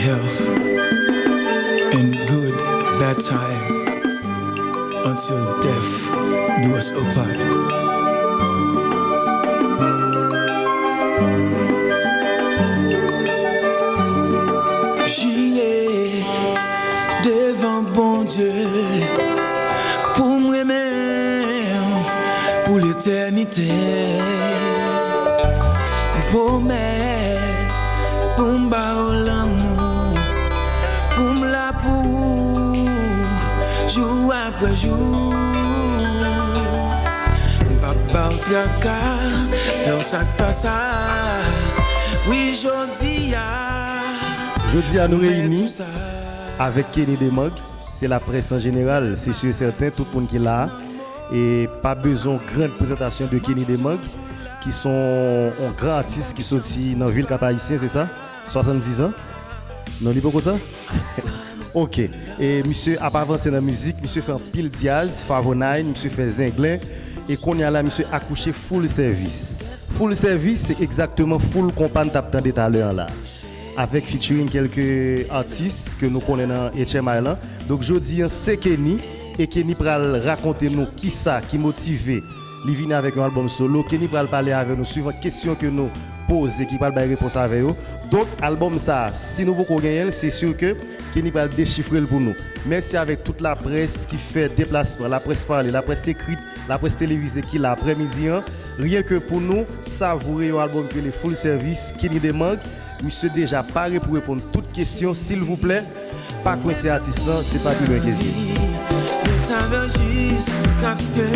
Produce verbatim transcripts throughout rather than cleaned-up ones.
health, and good that time, until death do us apart. J'irai devant Bondye pou m renmen w pou letènite. M pwomèt pou m ba w lanmou, pou m la pou ou jou apre jou. M p ap ba w traka, fè w sa k pa sa. Wi, jodi a, jodi a, nou reyini avèk Kenny Demang. Se laprès an jeneral, se si e sèten, tout moun ki la a. E pa bezwen yon gran prezantasyon de Kenny Demang, ki se yon gran atis ki soti nan vil Kap Ayisyen, se sa? Swasanndiz an? Non, li poko sa? Ok. E misye ap avanse nan mizik, misye fè anpil dyaz, Favonine, misye fè Zenglen, e kounye a la, misye akouche Full Service. Full Service, se egzakteman Full Konpa n t ap tande talè an la. Avèk featuring kèlke atis ke nou konnen nan H M I lan. Donk, jodi an, se Kenny, e Kenny pral rakonte nou kisa ki motive li vini avèk yon albòm solo. Kenny pral pale avè nou swivan kesyon ke nou poze, ki pral bay repons avè yo. Donk, albòm sa a, si nou poko genyen l, se si ke Kenny pral dechifre l pou nou. Mèsi avèk tout laprès ki fè deplasman, laprès pale, laprès ekrit, laprès televize ki la aprèmidi an, ryen ke pou nou savoure yon albòm ki rele Full Service, Kenny Demang. Misye deja pare pou reponn tout kesyon, silvouplè, pa kwense atis lan, se pa pi lwen ke zye. Ret avè w jiskaske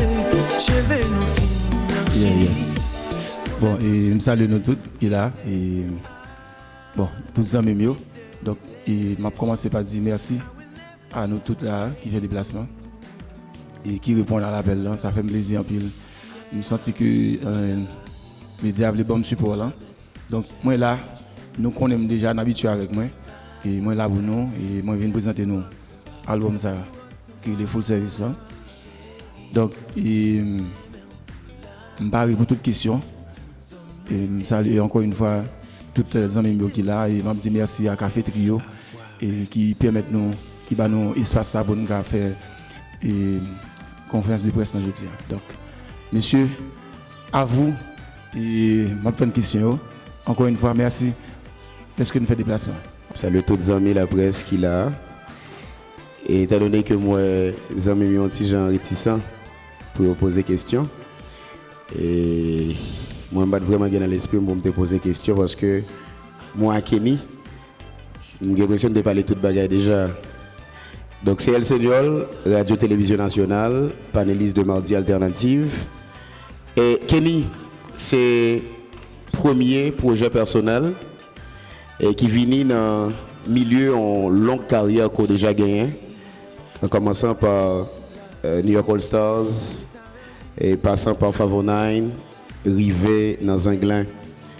cheve nou fin blanchi. Yeah, yes. Bon, e m salye nou tout ki la, e bon, tout zanmi m yo. Donk, e m ap kòmanse pa di mèsi a nou tout la ki fè deplasman e ki reponn a lapèl lan. Sa fè m plezi anpil. M santi ke, euh, medya vle ban m sipò lan. Donk, mwen la, nou konnen m deja, n abitye avèk mwen. E mwen la pou nou, e mwen vin prezante nou albòm sa ki rele Full Service lan. Donk, e, m pare pou tout kesyon. E m salye ankò yon fwa tout, eh, zanmi m yo ki la, e m ap di mèsi a Café Trio, e ki pèmèt nou, ki ba nou espas sa pou n ka fè, e, konferans de près lan jodi a. Donk, mesye, a vou, e m ap tann kesyon yo. Ankò yon fwa, mèsi dèske n fè deplasman. M ap salye tout zanmi laprès ki la. E etandone ke m wè zanmi m yo yon ti jan retisan pou yo poze kesyon, e mwen, m pa t vrèman gen nan lespri m pou m te poze kesyon, paske mwen a Kenny, m gen enpresyon n te pale tout bagay deja. Donk, se Elsenyòl, Radyo Televizyon Nasyonal, panelis de Mardi Alternative. E Kenny, se premye pwojè pèsonèl, e ki vini nan milye yon long karyè ke w deja genyen, an kòmansan pa, eh, New York All Stars, e pasan pa Favonine, rive nan Zenglen.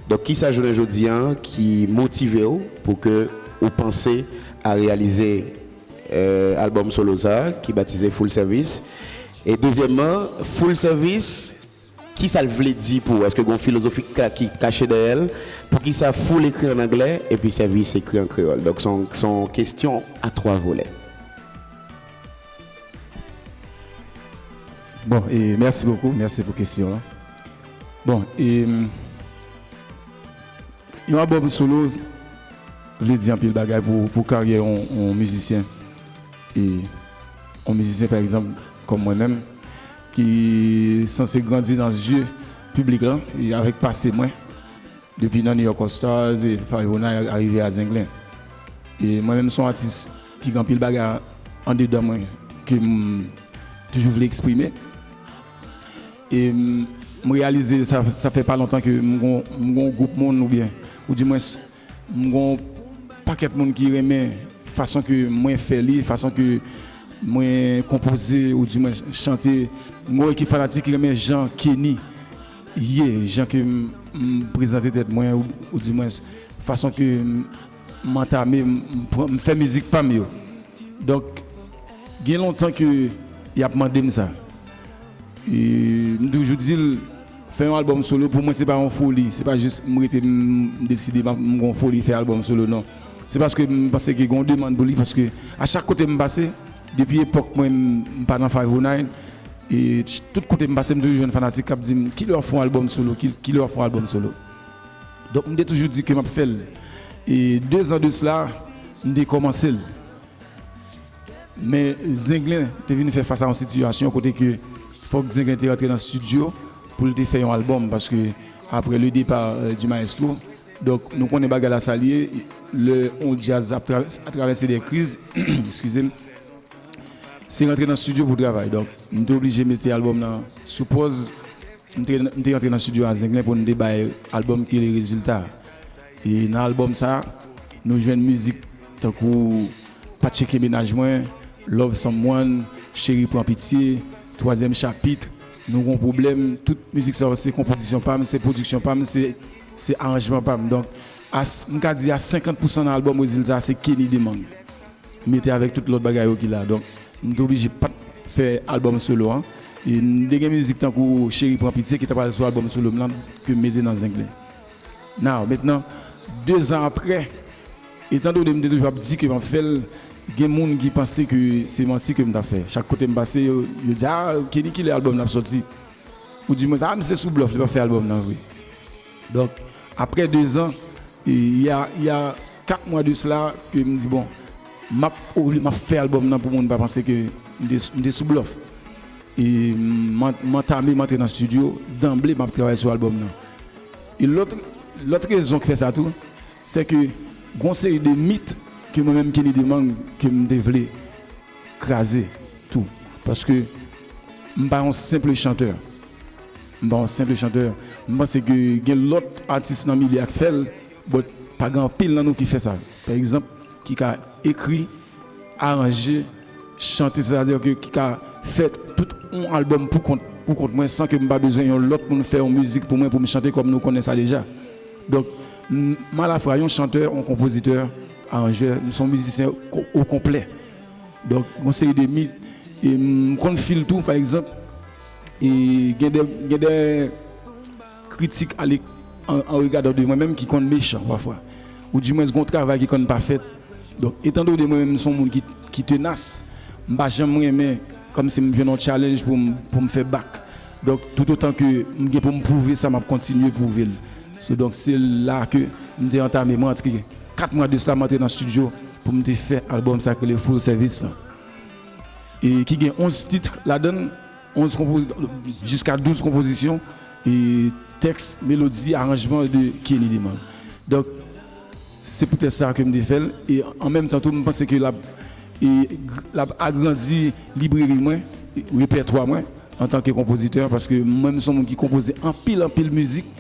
Donk, kisa jounen jodi a ki motive w pou ke ou panse a reyalize, eh, albòm solo sa a, ki batize Full Service? E dezyèmman, Full Service, kisa l vle di pou ou? Èske gen yon filozofi ka-, ki kache dèyè l? Poukisa Full ekri an anglè epi Service ekri an kreyòl? Donk, se yon, se yon kesyon a twa volè. Bon, e mèsi bokou, mèsi pou kesyon an. Bon, e, yon albòm solo vle di anpil bagay pou, pou karyè yon, yon mizisyen. E yon mizisyen, pa egzanp, kòm mwen menm, ki sanse grandi nan zye piblik lan, e avèk pase mwen, depi nan New York All Stars, e Favonine, a, arive a Zenglen. E mwen menm, se yon atis ki gen anpil bagay andedan mwen, ke m toujou vle eksprime. E m, m reyalize sa, sa fè pa lontan ke m gon, m gon gwoup moun oubyen, ou dimwens, m gon pakèt moun ki renmen fason ke mwen fè li, fason ke mwen konpoze, ou dimwens chante. M gon ekip fanatik ki renmen jan Kenny ye, jan ke m, m prezante tèt mwen, ou, ou dimwens fason ke m, m antame, m, m pran, m fè mizik pa m yo. Donk, gen lontan ke y ap mande m sa. E m toujou di l, fè yon albòm solo, pou mwen, se pa yon foli. Se pa jis m rete, m, m deside, m ap, m gon foli fè albòm solo, non. Se paske m panse ke gen yon demann pou li, paske a chak kote m pase, depi epòk mwen m pa nan Five oh nine, e tout kote m pase, m toujou jwenn fanatik k ap di m, "Kilè w ap fè yon albòm solo? Ki- Kilè w ap fè yon albòm solo?" Donk, m te toujou di ke m ap fè l. E de zan de sila, m te kòmanse l. Men Zenglen te vin fè fas a yon sitiyasyon kote ke fòk Zenglen te rantre nan estidyo pou l te fè yon albòm, paske apre le départ, euh, du maestro, donk, nou konnen bagay la sa l ye, lè yon djaz ap travèse, ap travèse de kriz, eskize m, se rantre nan estidyo pou travay. Donk, m te oblije mete albòm nan sou pòz. M te, m te rantre nan estidyo a Zenglen pou n te bay albòm ki rele Rezilta. E nan albòm sa, nou jwenn mizik tankou Pa Tcheke Mennaj Mwen, Love Someone, Cheri Pran Pitye, Twazyèm Chapit, Nou Gon Pwoblèm. Tout mizik sa yo se konpozisyon pa m, se pwodiksyon pa m, se, se aranjman pa m. Donk, a, m ka di a senkant pousan nan albòm Rezilta se Kenny Demang, mete avèk tout lòt bagay yo ki la. Donk, m te oblije pa t fè albòm solo an. E m te gen mizik tankou Cheri Pran Pitye ki ta pral sou albòm solo m lan ke m mete nan Zenglen. Now, mentnan, de zan apre, etan done m te toujou ap di ke m ap fè l, gen moun ki panse ke se manti ke m t ap fè. Chak kote m pase, yo, yo di, "Ah, Kenny, kilè albòm nan ap sòti?" Ou di mwen, "Ah, misye sou blòf, li p ap fè albòm nan vre." Donk, apre de zan, e, y a, y a kat mwa de sila ke m di, "Bon, m ap, olye m ap fè albòm nan pou moun pa panse ke m te, m te sou blòf." E m, m antame, m antre nan estidyo, danble, m ap travay sou albòm nan. E lòt, lòt rezon ki fè sa tou, se ke gon seri de mit ke mwen menm Kenny Demang ke m te vle kraze tou. Paske m pa yon senp chantè. M pa yon senp chantè. M panse ke gen lòt atis nan milye a k fè l, but pa gen anpil nan nou ki fè sa. Pa egzanp, ki ka ekri, aranje, chante, sètadi ke ki ka fè tout yon albòm pou kont, pou kont mwen, san ke m pa bezwen yon lòt moun fè yon mizik pou mwen pou m chante kòm nou konnen sa deja. Donk, m, m alafwa yon chantè, yon konpozitè, aranjè, m se yon mizisyen o, o konplè. Donk, yon seri de mit, e m konn fil tou, pa egzanp, e gen de, gen de kritik ale an, an regadan de mwen menm ki konn mechan pafwa. Ou dimwens gon travay ki konn pa fèt. Donk, etan done mwen menm m se yon moun ki, ki tenas, m pa janm renmen kòmsi m jwenn yon challenge pou m, pou m fè bak. Donk, toutotan ke m gen pou m pwouve sa, m ap kontinye pwouve l. So, donk, se la ke m te antame, m rantre, kat mwa de sa, m antre nan estidyo pou m te fè albòm sa k rele Full Service lan. E ki gen onz tit ladan l, onz konpozi-, jiska douz konpozisyon, e tèks, melodi, aranjman de Kenny Demang. Donk, se poutèt sa ke m te fè l, e an menm tan tou, m panse ke l ap, e, l ap agrandi libreri mwen, repètwa mwen, antanke konpozitè, paske mwen, m se yon moun ki konpoze anpil, anpil mizik,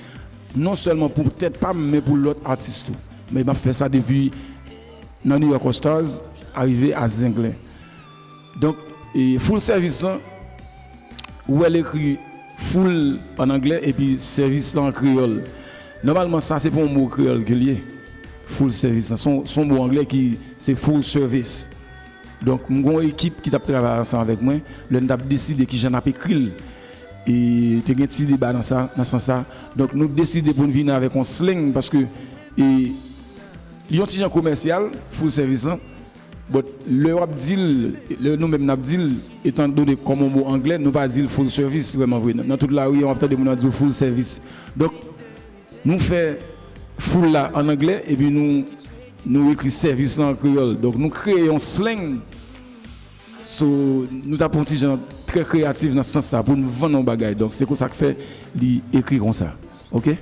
non sèlman pou tèt pa m, men pou lòt atis tou. Men m ap fè sa depi nan New York All Stars, arive a Zenglen. Donk, e, Full Service lan, ou wè l ekri full an anglè epi service lan an kreyòl. Nòmalman, sa se pa yon mo kreyòl ke l ye. Full Service lan, se yon, se yon mo anglè ki se full service. Donk, m gen yon ekip ki t ap travay ansanm avèk mwen, lè n t ap deside kijan n ap ekri l. E te gen ti deba nan sa, nan sans sa. Donk, nou deside pou n vini avèk yon slang, paske, e, li yon ti jan komèsyal, Full Service lan. But lè w ap di l, lè nou menm n ap di l, etan done kòm yon mo anglè, nou pa di l full service, vrèman vre. Nan, nan tout lari a, w ap tande moun ap di w full service. Donk, nou fè full la an anglè, epi nou, nou ekri service lan an kreyòl. Donk, nou kreye yon slang. So, nou t ap yon ti jan trè kreyatif nan sans sa, pou n vann yon bagay. Donk, se konsa k fè li ekri konsa. Oke?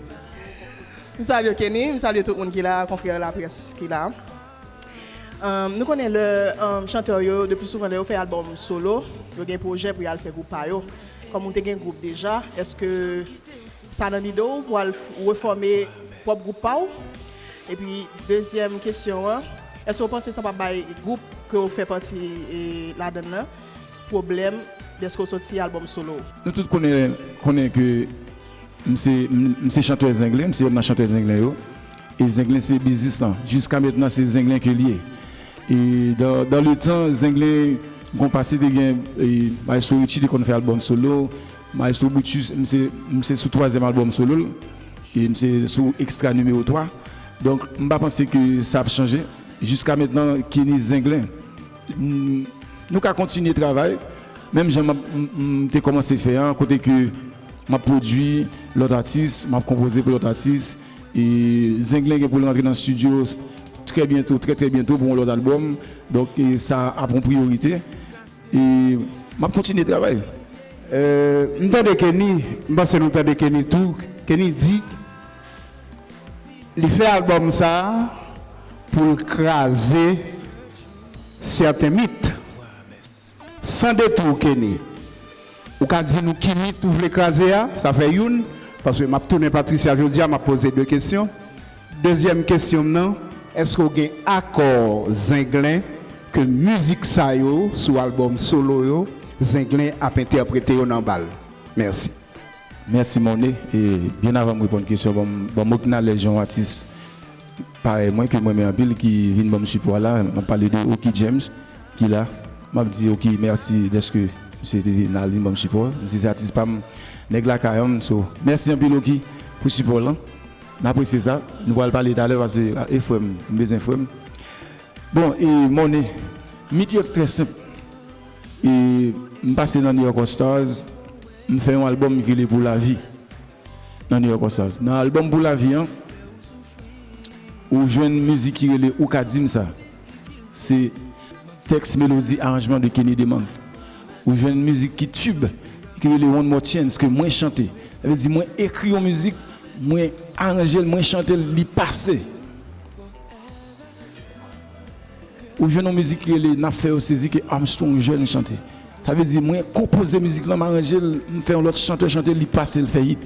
M salye Kenny, m salye tout moun ki la, konfrè laprès ki la. Ahn, nou konnen lè, ahn, chantè yo, le pli souvan, lè yo fè albòm solo, yo gen pwojè pou y al fè gwoup pa yo. Kòm ou te gen gwoup deja, èske sa nan lide w pou al f-, refòme pwòp gwoup pa w? Epi, dezyèm kesyon an, èske w panse sa p ap bay gwoup ke w fè pati, e, ladan l lan pwoblèm dèske w soti albòm solo w? Nou tout konnen, konnen ke M se, m, m se chantè Zenglen, m se yonn nan chantè Zenglen yo. E Zenglen se biznis lan. Jiska mentnan, se Zenglen ke l ye. E dan, dan le tan, Zenglen, gon pase te gen, e, Maestro Richie te konn fè albòm solo. Maestro Brutus, m se, m se sou twazyèm albòm solo l. E m se sou Extra nimewo twa. Donk, m pa panse ke sa ap chanje. Jiska mentnan, Kenny Zenglen. M, nou ka kontinye travay, menm jan m ap, m, m te kòmanse fè an, kote ke m ap pwodui lòt atis, m ap konpoze pou lòt atis. E Zenglen gen pou l rantre nan estidyo trè byento, trè, trè byento pou yon lòt albòm. Donk, e sa ap yon priyorite. E m ap kontinye travay. Euh, m tande Kenny, m panse nou tande Kenny tou. Kenny di li fè albòm sa a pou l kraze sèten mit. San detou, Kenny, ou ka di nou ki mit ou vle kraze a? Sa fè youn, paske m ap tounen Patricia jodi a, m ap poze de kesyon. Dezyèm kesyon m nan, èske w gen akò Zenglen ke mizik sa yo sou albòm solo yo, Zenglen ap entèprete yo nan bal? Mèsi. Mèsi Mone. E byen avan m reponn kesyon, ban m, ban m oknalèj yon atis parèy mwen ke m renmen anpil ki vin ban m sipò la. M ap pale de Oki James ki la. M ap di Oki mèsi dèske misye te vin la, li ban m sipò. Misye se atis pa m, nèg lakay an m. So, mèsi anpil Oki pou sipò w lan. M apresye sa. Nou pral pale talè paske e frè m, m bezwen frè m. Bon, e Mone, mit yo trè senp. E m pase nan New York All Stars, m fè yon albòm ki rele Pou Lavi nan New York All Stars. Nan albòm Pou Lavi an, ou jwenn mizik ki rele Ou ka di m sa. Se tèks, melodi, aranjman de Kenny Demang. Ou jwenn mizik ki tib, ki rele One More Chance, ke mwen chante. Sa vle di mwen ekri yon mizik, mwen aranje l, mwen chante l, li pase. Ou jwenn yon mizik ki rele N ap fè yo sezi ke Armstrong Jeune chante. Sa vle di mwen konpoze mizik lan, m aranje l, m fè yon lòt chantè chante l, li pase, l fè hit.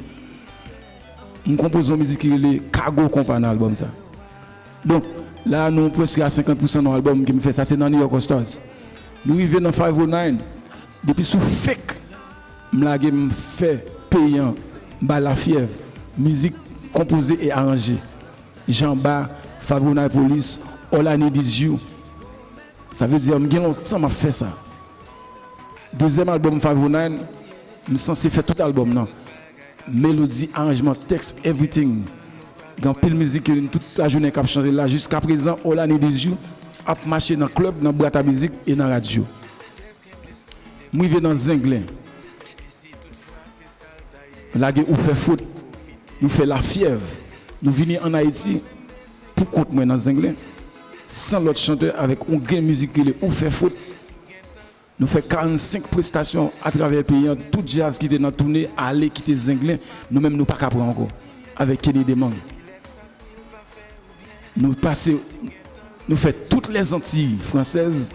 M konpoze yon mizik ki rele Kago Konpa nan albòm sa. Donk, la a nou prèske a senkant pousan nan albòm ke m fè, sa se nan New York All Stars. Nou rive nan five oh nine, depi sou fake m lage, m fè peyi an, m bay lafyèv, mizik konpoze e aranje. Janba, Favonay Polis, All I Need Is You. Sa vle di m gen lontan m ap fè sa. Dezyèm albòm Favonay, m sanse fè tout albòm nan. Melodi, aranjman, tèks, everything. Gen anpil mizik ke nou tout lajounen k ap chante la. Jiskaprezan, All I Need Is You ap mache nan klèb, nan bwat a mizik e nan radyo. M rive nan Zenglen. Lage Ou fè fot. Nou fè lafyèv. Nou vini ann Ayiti pou kont mwen nan Zenglen, san lòt chantè, avèk yon grenn mizik ki rele Ou fè fot. Nou fè karannsenk prestasyon atravè peyi an. Tout djaz ki te nan toune ale kite Zenglen. Nou menm nou pa ka pran ankò. Avèk Kenny Demang. Nou pase, nou fè tout Lèzantiy fransèz,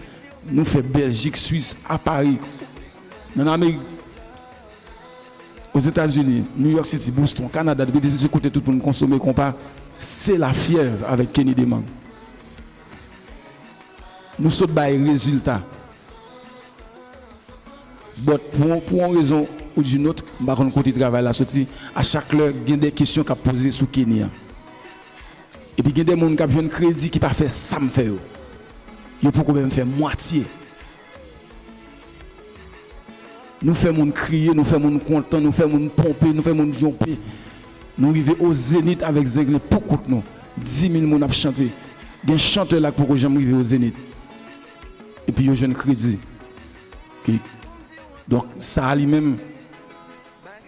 nou fè Bèljik, Swis, a Pari, nan Amerik, Ozetazini, New York City, Boston, Kanada, depi se kote tout moun konsome konpa, se lafyèv avèk Kenny Demang. Nou sot bay rezilta. But pou, pou yon rezon ou di nòt, m pa konn kote travay la soti, a chak lè gen de kesyon k ap poze sou Kenny an. Epi gen de moun k ap jwenn kredi ki pa fè sa m fè yo. Yo poko menm fè mwatye. Nou fè moun kriye, nou fè moun kontan, nou fè moun ponpe, nou fè moun jonpe. Nou rive o zenit avèk Zenglen pou kont nou. Dis mil moun ap chante. Gen chantè la k poko janm rive o zenit. Epi yo jwenn kredi. Ki, donk, sa a li menm,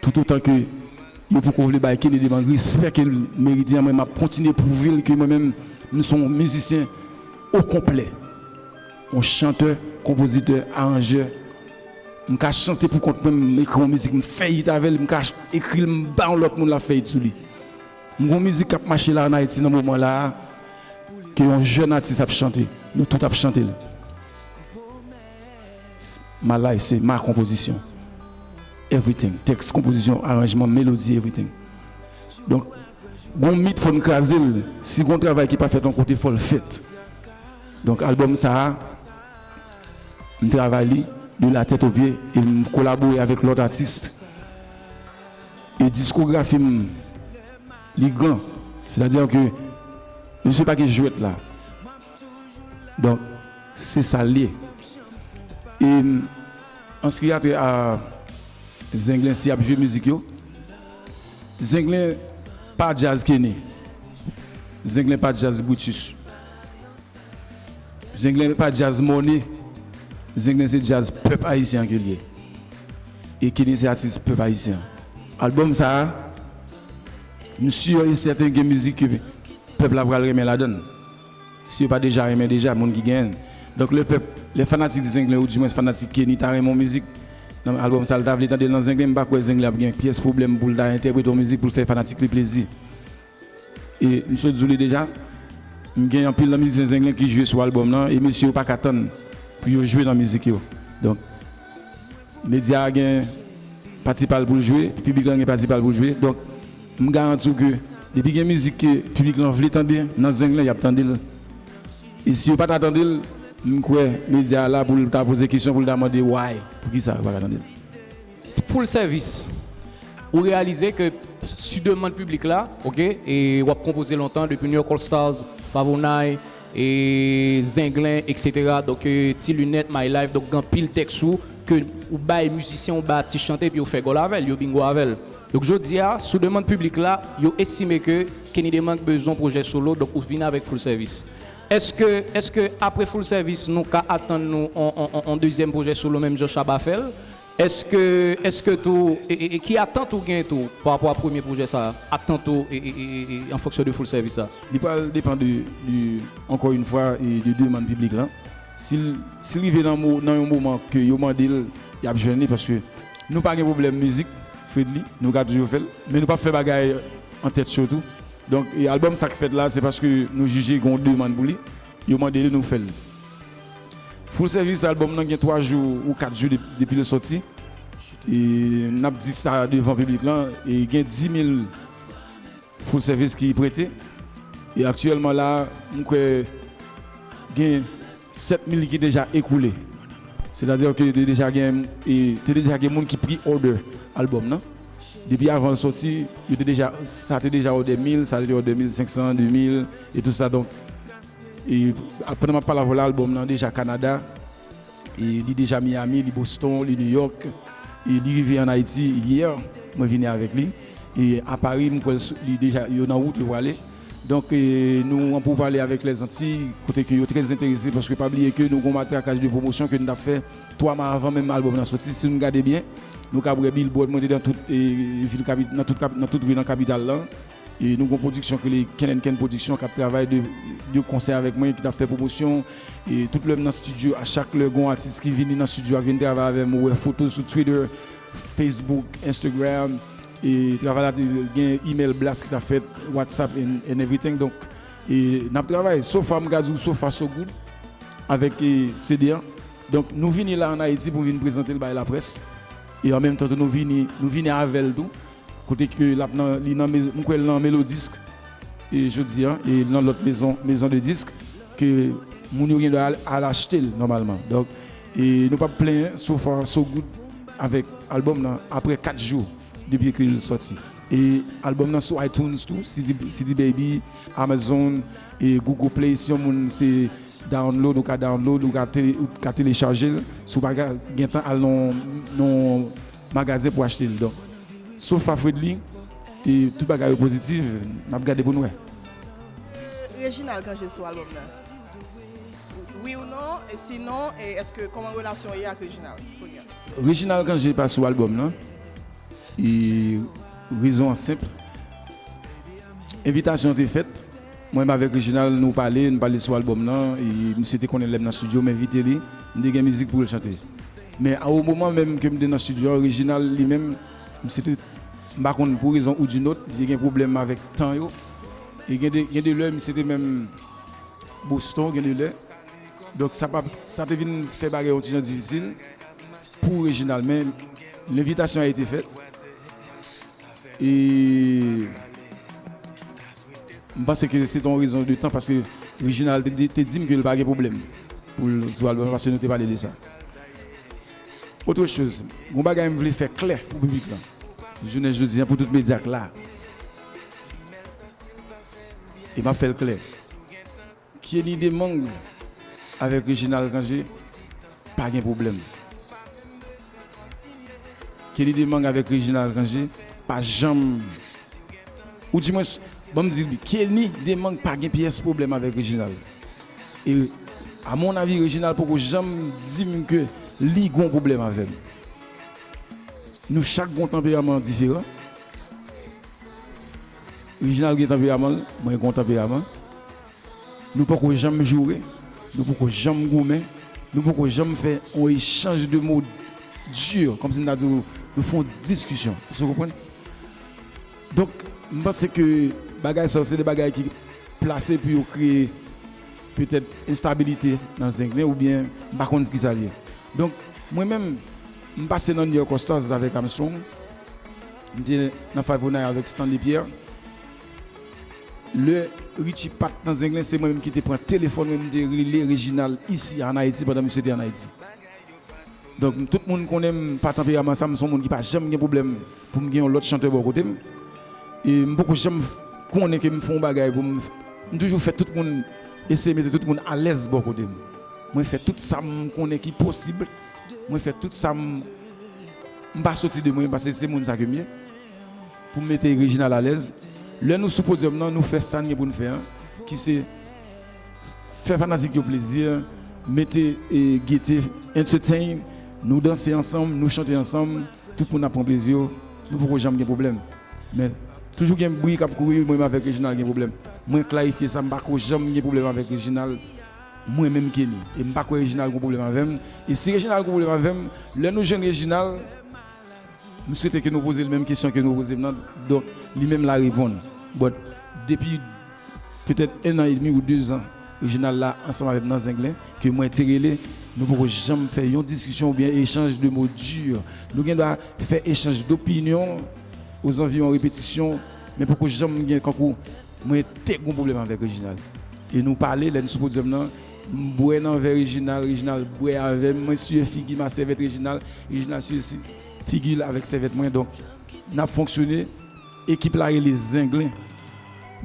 toutotan ke yo poko vle bay Kenny Demang respè ke l merite an, mwen m ap kontinye pwouve l ke mwen menm, m se yon mizisyen okonplè. Yon chantè, konpozitè, aranjè. M ka chante pou kont mwen, m ekri yon mizik, m fè hit avè l, m ka ch-, ekri l, m ba yon lòt moun l ap fè hit sou li. M gon mizik k ap mache la ann Ayiti nan moman la a, ke yon jèn atis ap chante. Nou tout ap chante l. My life, se ma konpozisyon. Everything. Tèks, konpozisyon, aranjman, melodi, everything. Donk, gon mit fò n kraze l. Si gon travay ki pa fèt yon kote, fò l fèt. Donk, albòm sa a, m travay li de la tèt o pye e m kolabore avèk lòt atis. E diskografi m, li gran. Sètadi ke mesye pa gen jwèt la. Donk, se sa l ye. E m, an s ki a trè a Zenglen, si y ap jwe mizik yo, Zenglen pa djaz Kenny. Zenglen pa djaz Brutus. Zenglen pa djaz mòne. Zenglen se djaz pèp ayisyen an ke l ye. E Kenny se atis pèp ayisyen an. Albòm sa a, m si e sèten gen mizik ke pèp la pral renmen ladan l. Si yo pa deja renmen deja, moun ki genyen l. Donk, lè pèp, lè fanatik Zenglen, oudimwens fanatik Kenny, ta renmen yon mizik nan albòm sa, l ta vle tande l nan Zenglen, m pa kwè Zenglen ap gen pyès pwoblèm pou l ta entèprete yon mizik pou l fè fanatik li plezi. E m sot di w li deja, m gen anpil nan mizisyen Zenglen ki jwe sou albòm nan, e mesye yo pa ka tann pou yo jwe nan mizik yo. Donk, medya a gen pati pa l pou l jwe, piblik lan gen pati pa l pou l jwe. Donk, m garanti w ke depi gen mizik ke piblik lan vle tande nan Zenglen, y ap tande l. E si yo pa ta tande l, m kwè medya a la pou l ta poze kesyon, pou l ta mande why, poukisa yo pa ka tande l. Full Service, ou reyalize ke sou demann piblik la, oke, e w ap konpoze lontan, depi New York All Stars, Favonay, e Zenglen, etsetera. Donk, e, Ti Linèt, My Life, donk, gen anpil tèks ou ke ou bay mizisyen, ou bay atis chante, epi yo fè gòl avè l, yo bingo avè l. Donk, jodi a, sou demann piblik la, yo estime ke Kenny Demank bezwen pwojè solo, donk ou vin avèk Full Service. Èske, èske apre Full Service, nou ka atann nou on, on, on, on dezyèm pwojè solo, menm jan Shabba fè l? Èske, èske tou, e, e, e ki atant ou gen tou pa rapò a premye pwojè sa a? Atant ou e, e, e, e, e, an fonksyon de Full Service la? Li pral depann de, de, ankò yon fwa, e de demann piblik lan. Si l, si l rive nan, mo, nan yon moman ke yo mande l, y ap jwenn li, paske nou pa gen pwoblèm mizik, Fredly, nou ka toujou fè l, men nou p ap fè bagay an tèt cho tou. Donk, e albòm sa k fèt la, se paske nou jije gen yon demann pou li, yo mande li, nou fè l. Full Service, albòm nan gen twa jou ou kat jou de- depi l sòti. E n ap di sa devan piblik lan, e gen dis mil Full Service ki prete. E aktyèlman la, m kwè gen sèt mil ki deja ekoule. Sètadi ke te deja gen, e, te deja gen moun ki pre-order albòm nan. Depi avan l sòti, yo te deja, sa te deja order mil, sa te order mil senk san, de mil, e tou sa. Donk, e, pandan m ap pale avè w la, albòm nan deja Kanada, e li deja Miami, li Boston, li New York, e li rive ann Ayiti yè, mwen vini avèk li. E a Pari, m kwè l sou- li deja, yo nan wout, yo prale. Donk, e, nou an poupale avèk Lèzantiy, kote ke yo trè enterese, paske pa bliye ke nou gon matrakaj de pwomosyon ke n t ap fè twa mwa avan menm albòm nan sòti. Si nou gade byen, nou kab wè billboard, mwen te nan tout, e, vil kapi- nan tout kap- nan tout ri nan kapital lan. E nou gon pwodiksyon ki rele Ken and Ken Production k ap travay de, de konsè avèk mwen, ki t ap fè pwomosyon. E tout lè m nan estidyo, a chak lè gon atis ki vini nan estidyo a, ki vin travay avè m, ou wè foto sou Twitter, Facebook, Instagram. E travay la te gen email blast ki t ap fèt, WhatsApp and, and everything. Donk, e n ap travay. So far, m ka di w, so far so good avèk, e, C D an. Donk, nou vini la ann Ayiti pou vin prezante l bay laprès. E an menm tan tou, nou vini, nou vini avè l tou. Kote ke l ap nan, li nan, mez- m kwè l nan Melodisk, e jodi a, e nan lòt mezon, mezon de disk, ke moun yo gen dwa al, al achte l nòmalman. Donk, e nou p ap plenyen, so far so good avèk albòm nan, apre kat jou depi ke l sòti. E albòm nan sou iTunes tou, C D, C D Baby, Amazon, e Google Play, si yon moun se download, ou ka download, ou ka tele- ou ka telechaje l, si w pa ka gen tan al nan, nan magazen pou achte l. Donk, so far Fredly, e tout bagay yo pozitif, n ap gade pou n wè. Reginald Cangé sou albòm nan? Wi ou non? E sinon, e èske, kòman relasyon w ye ak Reginald kounye a? Reginald Cangé pa sou albòm nan. E rezon an senp. Envitasyon an te fèt. Mwen menm avèk Reginald, nou pale, n pale sou albòm nan, e misye te konnen lè m nan estidyo, m envite li, m te gen mizik pou l chante. Men a o moman menm ke m te nan estidyo a, Reginald li menm, misye te, m pa konn pou rezon ou di nòt, li te gen pwoblèm avèk tan yo. E gen de, gen de lè, misye te menm Boston, gen de lè. Donk, sa pa, sa te vin fè bagay yon ti jan difisil pou Reginald. Men, lenvitasyon a été fèt. E m panse ke se te yon rezon de tan, paske Reginald te, te, te di m ke l pa gen pwoblèm pou l sou albòm, paske nou te pale de sa. Otre choz, gon bagay m vle fè klè pou piblik lan. Jounen jodi a, pou tout medya k la. E m ap fè l klè. Kenny Demang avèk Reginald Cangé pa gen pwoblèm. Kenny Demang avèk Reginald Cangé pa janm, oudimwens, ban m di l, Kenny Demang pa gen pyès pwoblèm avèk Reginald. E A mon avi, Reginald poko janm di m ke li gon pwoblèm avè m. Nou chak gon tanperaman diferan. Reginald gen tanperaman l, mwen gon tanperaman. Nou poko janm joure, nou poko janm goumen, nou poko janm fè yon echanj de mo di, kòmsi m ta di w, nou fè yon diskisyon. Èske w konprann? Donk, m panse ke bagay sa yo, se de bagay ki plase pou yo kreye petèt enstabilite nan Zenglen, oubyen m pa konn ki sa l ye. Donk, mwen menm, m pase nan New York All Stars avèk Armstrong. M te nan Five oh nine avèk Stanley Pierre. Lè Richie pa t nan Zenglen, se mwen menm ki te pran telefòn mwen, m te rele Reginald isi an Ayiti pandan misye te an Ayiti. Donk, tout moun konnen m pa tanperaman sa, m se yon moun ki pa janm gen pwoblèm pou m gen yon lòt chantè bò kote m. E m poko janm konnen ke m fè yon bagay pou m, m toujou fè tout moun, eseye mete tout moun alèz bò kote m. Mwen fè tout sa m konnen ki posib. Mwen fè tout sa m, m pa soti de mwen, paske se moun sa ke m ye. Pou m mete Reginald alèz. Lè nou sou podyòm nan, nou fè sa n gen pou n fè an, ki se fè fanatik yo plezi, mete, e, gete, entertain, nou danse ansanm, nou chante ansanm, tout moun ap pran plezi yo, nou poko janm gen pwoblèm. Men, toujou gen bri k ap kouri, mwen menm avèk Reginald gen pwoblèm. Mwen klarifye sa, m pako janm gen pwoblèm avèk Reginald, mwen menm Kenny. E m pa kwè Reginald gon pwoblèm avè m. E si Reginald gon pwoblèm avè m, lè nou jwenn Reginald, m swete ke nou poze l menm kesyon ke nou poze m nan. Donk, li menm l a reponn. But, depi petèt en an edmi ou de zan, Reginald la ansanm avè m nan Zenglen, ke mwen te rele, nou poko janm fè yon diskisyon oubyen echanj de mo di. Nou gen dwa fè echanj dopinyon ozanviwon repetisyon, men poko janm gen kankou mwen te gon pwoblèm avèk Reginald. E nou pale, lè n sou podyòm nan, m bwè nan vè Reginald, Reginald bwè avè m, mwen siye figi m a sèvèt Reginald, Reginald siye si-, figi l avèk sèvèt mwen. Donk, n ap fonksyone, ekip la rele Zenglen.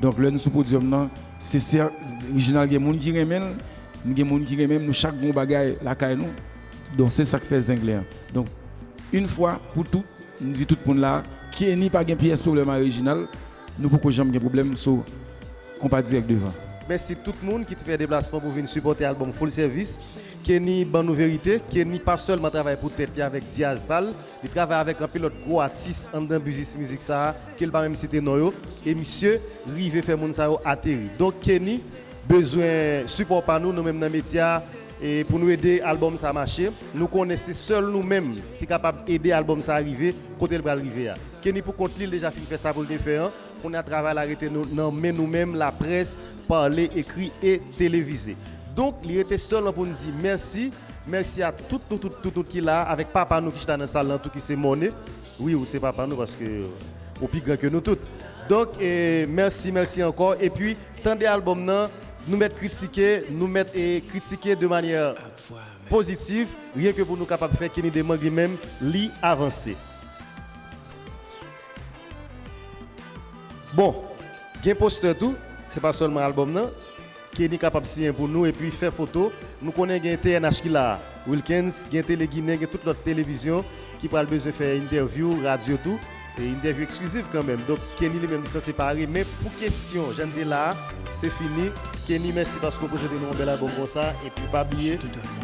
Donk, lè n sou podyòm nan, se sè, Reginald gen moun ki renmen l, m gen moun ki renmen m, nou chak gon bagay lakay nou. Donk, se sa k fè Zenglen an. Donk, yon fwa pou tout, m di tout moun la, Kenny pa gen pyès pwoblèm a Reginald, nou poko janm gen pwoblèm, so, konpa dirèk devan. Mèsi tout moun ki te fè deplasman pou vin sipòte albòm Full Service. Kenny ban nou verite, Kenny pa sèlman travay pou tèt li avèk Diaz pa l, li travay avèk anpil lòt gwo atis anndan biznis mizik sa a, ke l pa menm site non yo, e misye rive fè moun sa yo ateri. Donk, Kenny, bezwen sipò pa nou, nou menm nan medya, e pou nou ede albòm sa mache. Nou konnen se sèl nou menm ki kapab ede albòm sa rive kote l pral rive a. Kenny pou kont li, l deja fin fè sa pou l te fè an. Kounye a travay la rete nou, nan men nou menm, laprès, pale, ekri e televize. Donk, li rete sèlman pou n di mèsi. Mèsi a tout nou, tout, tout, tout ki la, avèk papa nou ki chita nan sal lan tou, ki se Mòne. Wi, ou se papa nou, paske ou pi gran ke nou tout. Donk, e, mèsi, mèsi ankò. Epi, tande albòm nan, nou mèt kritike, nou mèt, e, kritike de manyè pozitif, ryen ke pou nou kapab fè Kenny Demang li menm, li avanse. Bon, gen postè tou, se pa sèlman albòm nan. Kenny kapab siyen pou nou epi fè foto. Nou konnen gen T N H ki la a, Wilkens, gen Tele Ginen, gen tout lòt televizyon ki pral bezwen fè entèvyou, radyo tou, e entèvyou eksklizif kanmenm. Donk, Kenny li menm li sanse pare, men pou kesyon, jan n te la a, se fini. Kenny, mèsi paske w prezante nou yon bèl albòm konsa, epi pa bliye,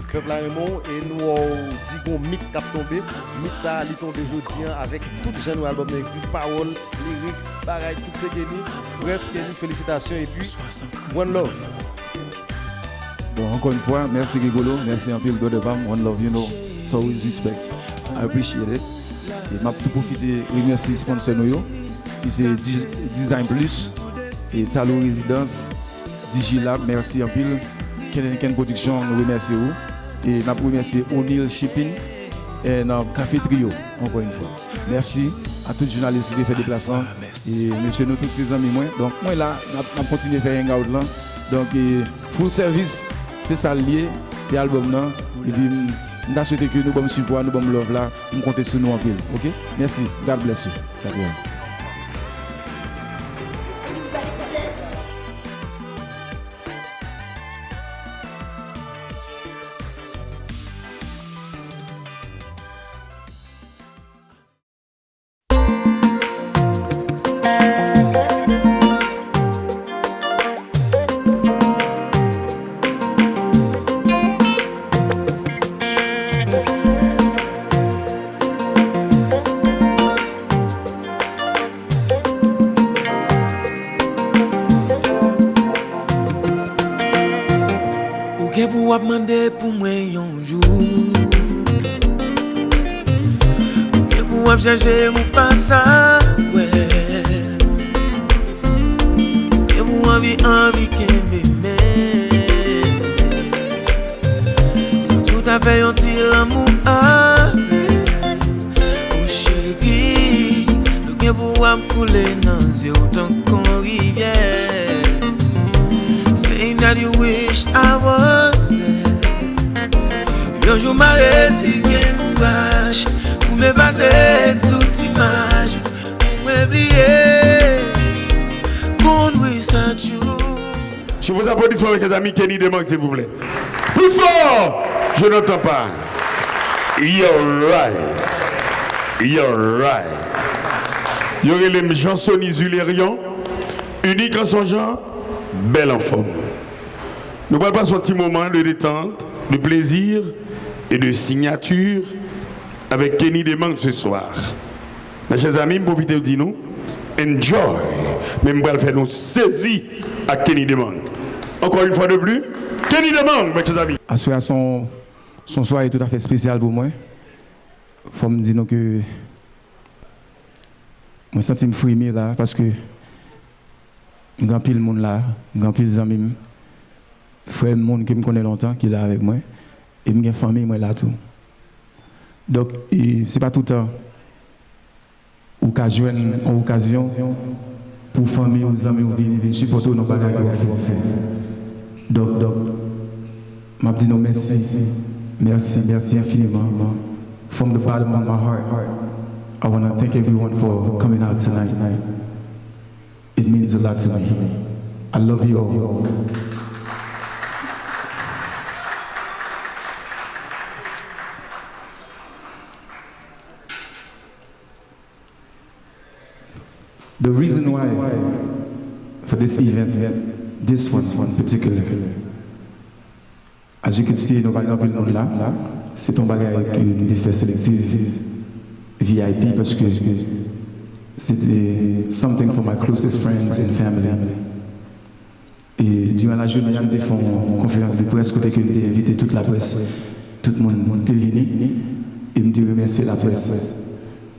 pèp la renmen w, e nou wè w di gon mit k ap tonbe. Mit sa a, li tonbe jodi an avèk tout jan nou albòm nan ekri, pawòl, lyrics, bagay, tout se Kenny. Brèf, Kenny, felisitasyon, epi one love. Bon, ankò yon fwa, mèsi Rigolo, mèsi anpil, brother pa m, one love, you know, it's always respect, I appreciate it. E m ap tou pwofite remèsye sponsor nou yo, ki se Di-, Design Plus, e Talo Rezidans, Digilab, mèsi anpil. Ken and Ken Production, nou remèsye ou. E n ap remèsye O'Neil Shipping, e nan Café Trio, ankò yon fwa. Mèsi a tout jounalis ki te fè deplasman. E mesye, nou tout se zanmi mwen. Donk, mwen la, n ap, n ap kontinye fè hangout lan. Donk, e, Full Service, se sa l ye, se albòm nan. Epi, m, m ta swete ke nou ban m sipò a, nou ban m love la. M konte sou nou anpil, oke? Mèsi. God bless you. Sa k ye. Gen pou w ap mande pou mwen yon jou. Gen pou w ap chèche m ou pa sa wè. Gen pou w anvi, anvi kenbe men. Santi w ta fè yon ti lanmou avè m. O cheri, dlo gen pou w ap koule nan zye w tankou yon rivyè. Saying that you wish I was there. Yon jou m a resi gen kouraj pou m efase tout imaj ou, pou mwen bliye, gone without you. Sous vos applaudissements, mes chers amis, Kenny Demang, s'il vous plaît. Plus fort! Je n'entends pas. You're right. You're right. Yo rele m Jean Sony Zulerion, unique en son genre, bèl anfòm. Nou pral pase yon ti moman de détente, de plaisir et de signature avec Kenny Demang ce soir. Mes chers amis, m pwofite di nou, enjoy, men m pral fè nou sezi ak Kenny Demang. Encore une fois de plus, Kenny Demang, mes chers amis. Aswè a se yon, se yon sware toutafè espesyal pou mwen. Fò m di nou ke mwen santi m fremi la, paske m gen anpil moun la, m gen anpil zanmi m, frè m, moun ke m konnen lontan ki la avèk mwen, e m gen fanmi mwen la tou. Donk, e, se pa toutan ou ka jwenn yon okazyon pou fanmi w, zanmi w vin, vin sipòte w nan bagay ke w ap fè. Donk, donk, m ap di nou mèsi, mèsi, mèsi enfiniman. From the bottom of my heart, I wanna thank everyone for coming out tonight. It means a lot to me. I love you all. The reason why for this event, this one in particular, as you can see, nou pa gen anpil moun la. Se t yon bagay ke nou te fè selective V I P paske se te something for my closest friends and family. E diran lajounen an, m te fè yon konferans de près kote ke m te envite tout laprès. Tout moun, moun te vini e m te remèsye laprès.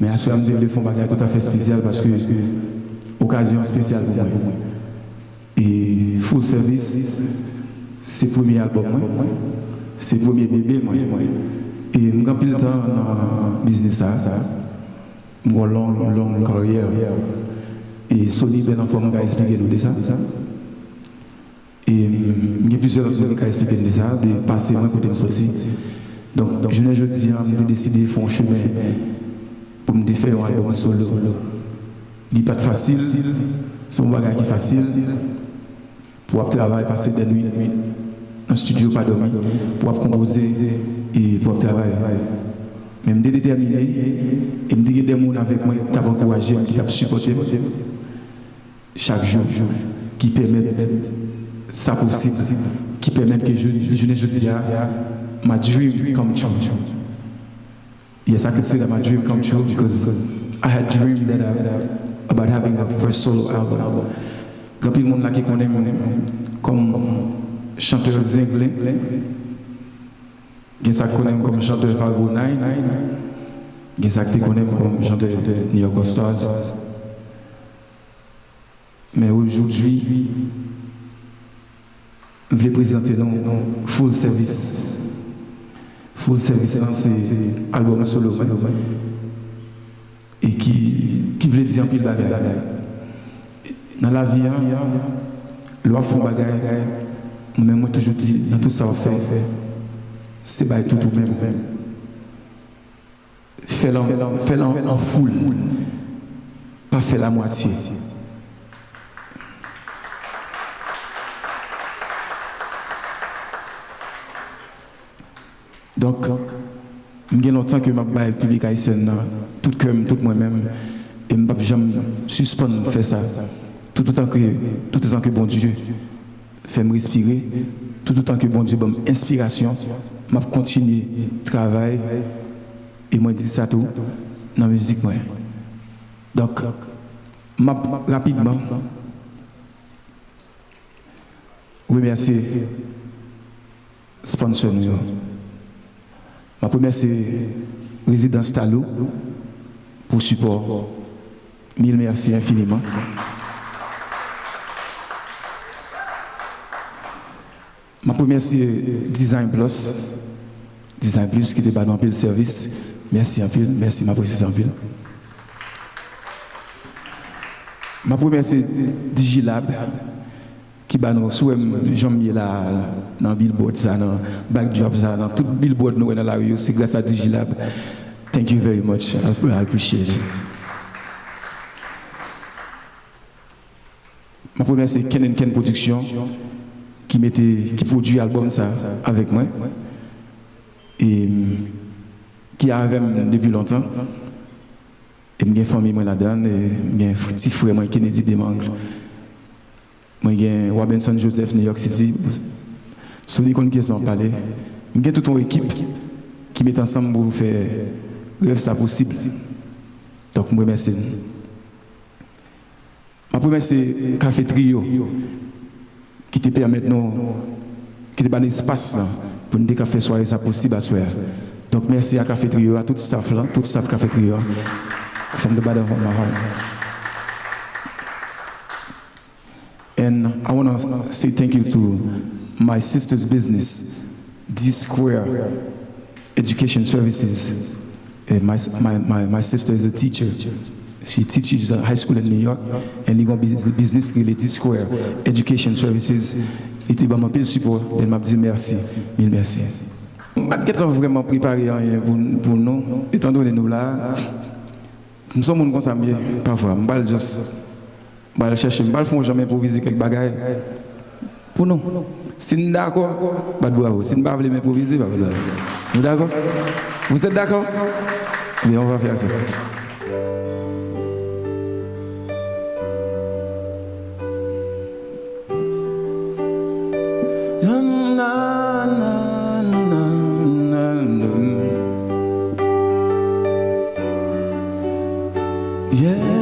Men aswè a, m te vle fè yon bagay toutafè espesyal paske okazyon an espesyal pou mwen. E Full Service se premye albòm mwen, se premye bebe mwen. E m gen anpil tan nan biznis sa a. M gen yon long, long karyè. E Sony bèl anfòm ka esplike nou de sa. E m gen plizyè lòt moun ki ka esplike n de sa, de pase mwen, kote m soti. Donk, jounen jodi a, m te deside fè yon chemen pou m te fè yon albòm solo. Li pa t fasil, se yon bagay ki fasil pou w ap travay, pase dè nwit nan estidyo, pa dòmi, pou w ap konpoze e pou w ap travay. Men m te detèmine e m te gen de moun avèk mwen ki t ap ankouraje m, ki t ap sipòte m chak jou, ki pèmèt sa posib, ki pèmèt ke jou-, jounen jodi a, my dream come true. Yes, I consider my dream come true because I had dreamed that I, about having a first solo album. Gen anpil moun la ki konnen m kòm chantè Zenglen. Gen sa k konnen m kòm chantè Fargo Nine. Gen sa k te konnen m kòm chantè New York All Stars. Men ojodwi, m vle prezante nou Full Service. Full Service lan se albòm solo mwen e ki, ki vle di anpil bagay. Nan lavi a, lè w ap fè yon bagay, mwen menm mwen toujou di nan tout sa w ap fè, se bay tout ou menm. Fè l an, fè l an, an foul. Pa fè l a mwatye. Donk, m gen lontan ke m ap bay piblik ayisyèn nan tout kè m, tout mwen menm, e m p ap janm sispann fè sa. Toutotan ke, toutotan ke Bondye fè m respire, toutotan ke Bondye ban m enspirasyon, m ap kontinye travay, e mwen di sa tou nan mizik mwen. Donk, m ap rapidman remèsye sponsor nou yo. M ap remèsye rezidans Talou pou sipò. Mil mèsi enfiniman. M ap remèsye Design Plus, Design Plus ki te ba nou anpil sèvis. Mèsi anpil, mèsi, m apresye sa anpil. M ap remèsye Digilab ki ba nou, si w wè m jan m ye la a, nan billboard sa, nan backdrop sa, nan tout billboard nou wè nan lari yo, se gras a Digilab. Thank you very much. I, I appreciate it. M ap remèsye Ken and Ken Production ki mete, ki pwodui albòm sa avèk mwen. E ki avè m depi lontan. E m gen fanmi mwen ladan, e m gen f-, ti frè mwen, Kennedy Demangle. Mwen gen Robinson Joseph, New York City. Sony konn kiyès m ap pale. M gen tout yon ekip ki met ansanm pou fè rèv sa posib. Donk, m remèsye nou. M ap remèsye Café Trio ki te pèmèt nou, ki te ba n espas lan pou n te ka fè sware sa posib aswè a. Donk, mèsi a Café Trio, a tout staff lan, tout staff Café Trio a. From the bottom of my heart. And I wanna say thank you to my sister's business, D Square Education Services. Eh, my, my, my, my sister is a teacher. She teaches at high school in New York. And li gon business, business ki rele D Square Education Services. Li te ban m anpil sipò. And m ap di mèsi. Mil mèsi. M pa t gentan vrèman prepare anyen pou, pou nou. Etandone nou la, m se yon moun konsa m ye. Pafwa, m pral just M pral chèche, m pral fè yon jan m enpwovize kèk bagay pou nou. Si n dakò, bat bravo. Si n pa vle m enpwovize, pa bat bravo. Nou dakò? Vous êtes d'accord? Bien, on va faire ça. Yeah.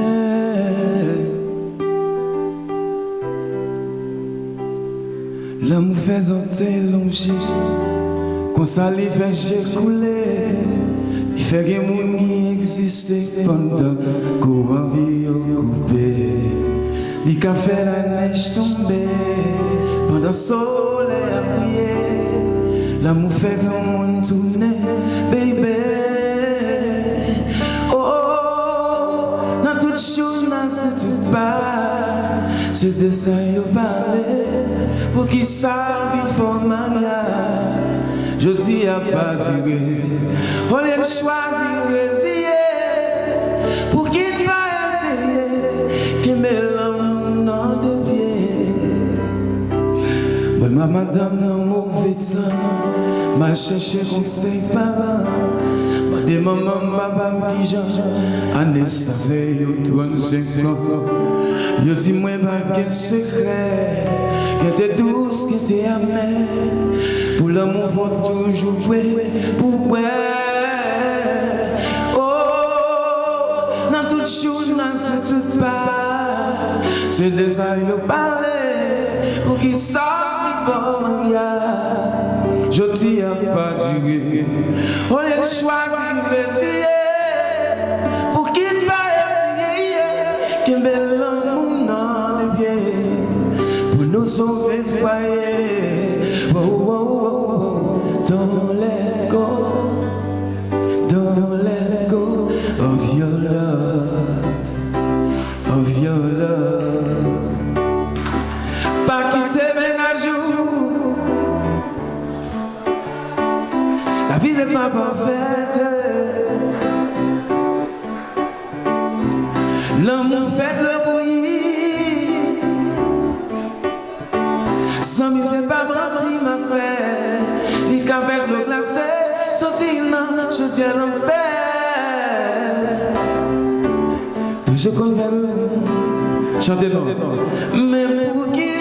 Lanmou fè zòt te lonje, konsa li fè je koule. Li fè gen moun ki egziste pandan kou anvi yo koupe. Li ka fè lanèj tonbe pandan solèy ap briye. Lanmou fè granmoun tounen, baby. Oh, nan tout jou, nan se tout pa, se de sa yo pale. Poukisa before maryaj, jodi a pa dire? Olye n chwazi reziye, pouki n pa eseye kenbe lanmou nan de pye? Mwen, ma madanm nan move tan, m al chèche konsèy paran. Mande manman m, papa m kijan ane sa fè yo trannsenk an. Yo di mwen pa gen sekrè, gen te dous, gen te amè. Pou lanmou fò toujou bwè, pou bwè. Oh, nan tout jou, nan se tout pa, se de sa yo pale. Poukisa before maryaj, jodi a pa dire? Olye n chwazi reziye, pouki n pa eseye kenbe lanmou nan de pye pou nou sove fwaye? Oh, oh, oh, oh. Don't let go, don't let go of your love, of your love. Pa kite mennaj ou. Lavi se pa pafèt. Lanmou fè dlo bouyi. Zanmi, se pa manti m ap fè. Li ka fè dlo glase soti nan chodyè lanfè. Toujou konn fè l. Chante non. Men pouki?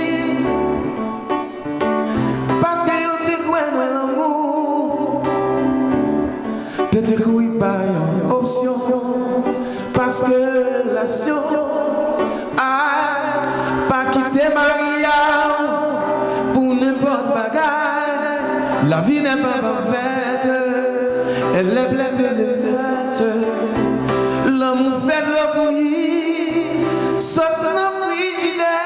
Paske yo te kwè nan lanmou. Petèt wi pa yon opsyon. Paske relasyon, ah, pa kite mari a w pou nenpòt bagay. La vie n'est pas parfaite, elle est pleine de défaites. Lanmou fè dlo bouyi, sot nan frijidè.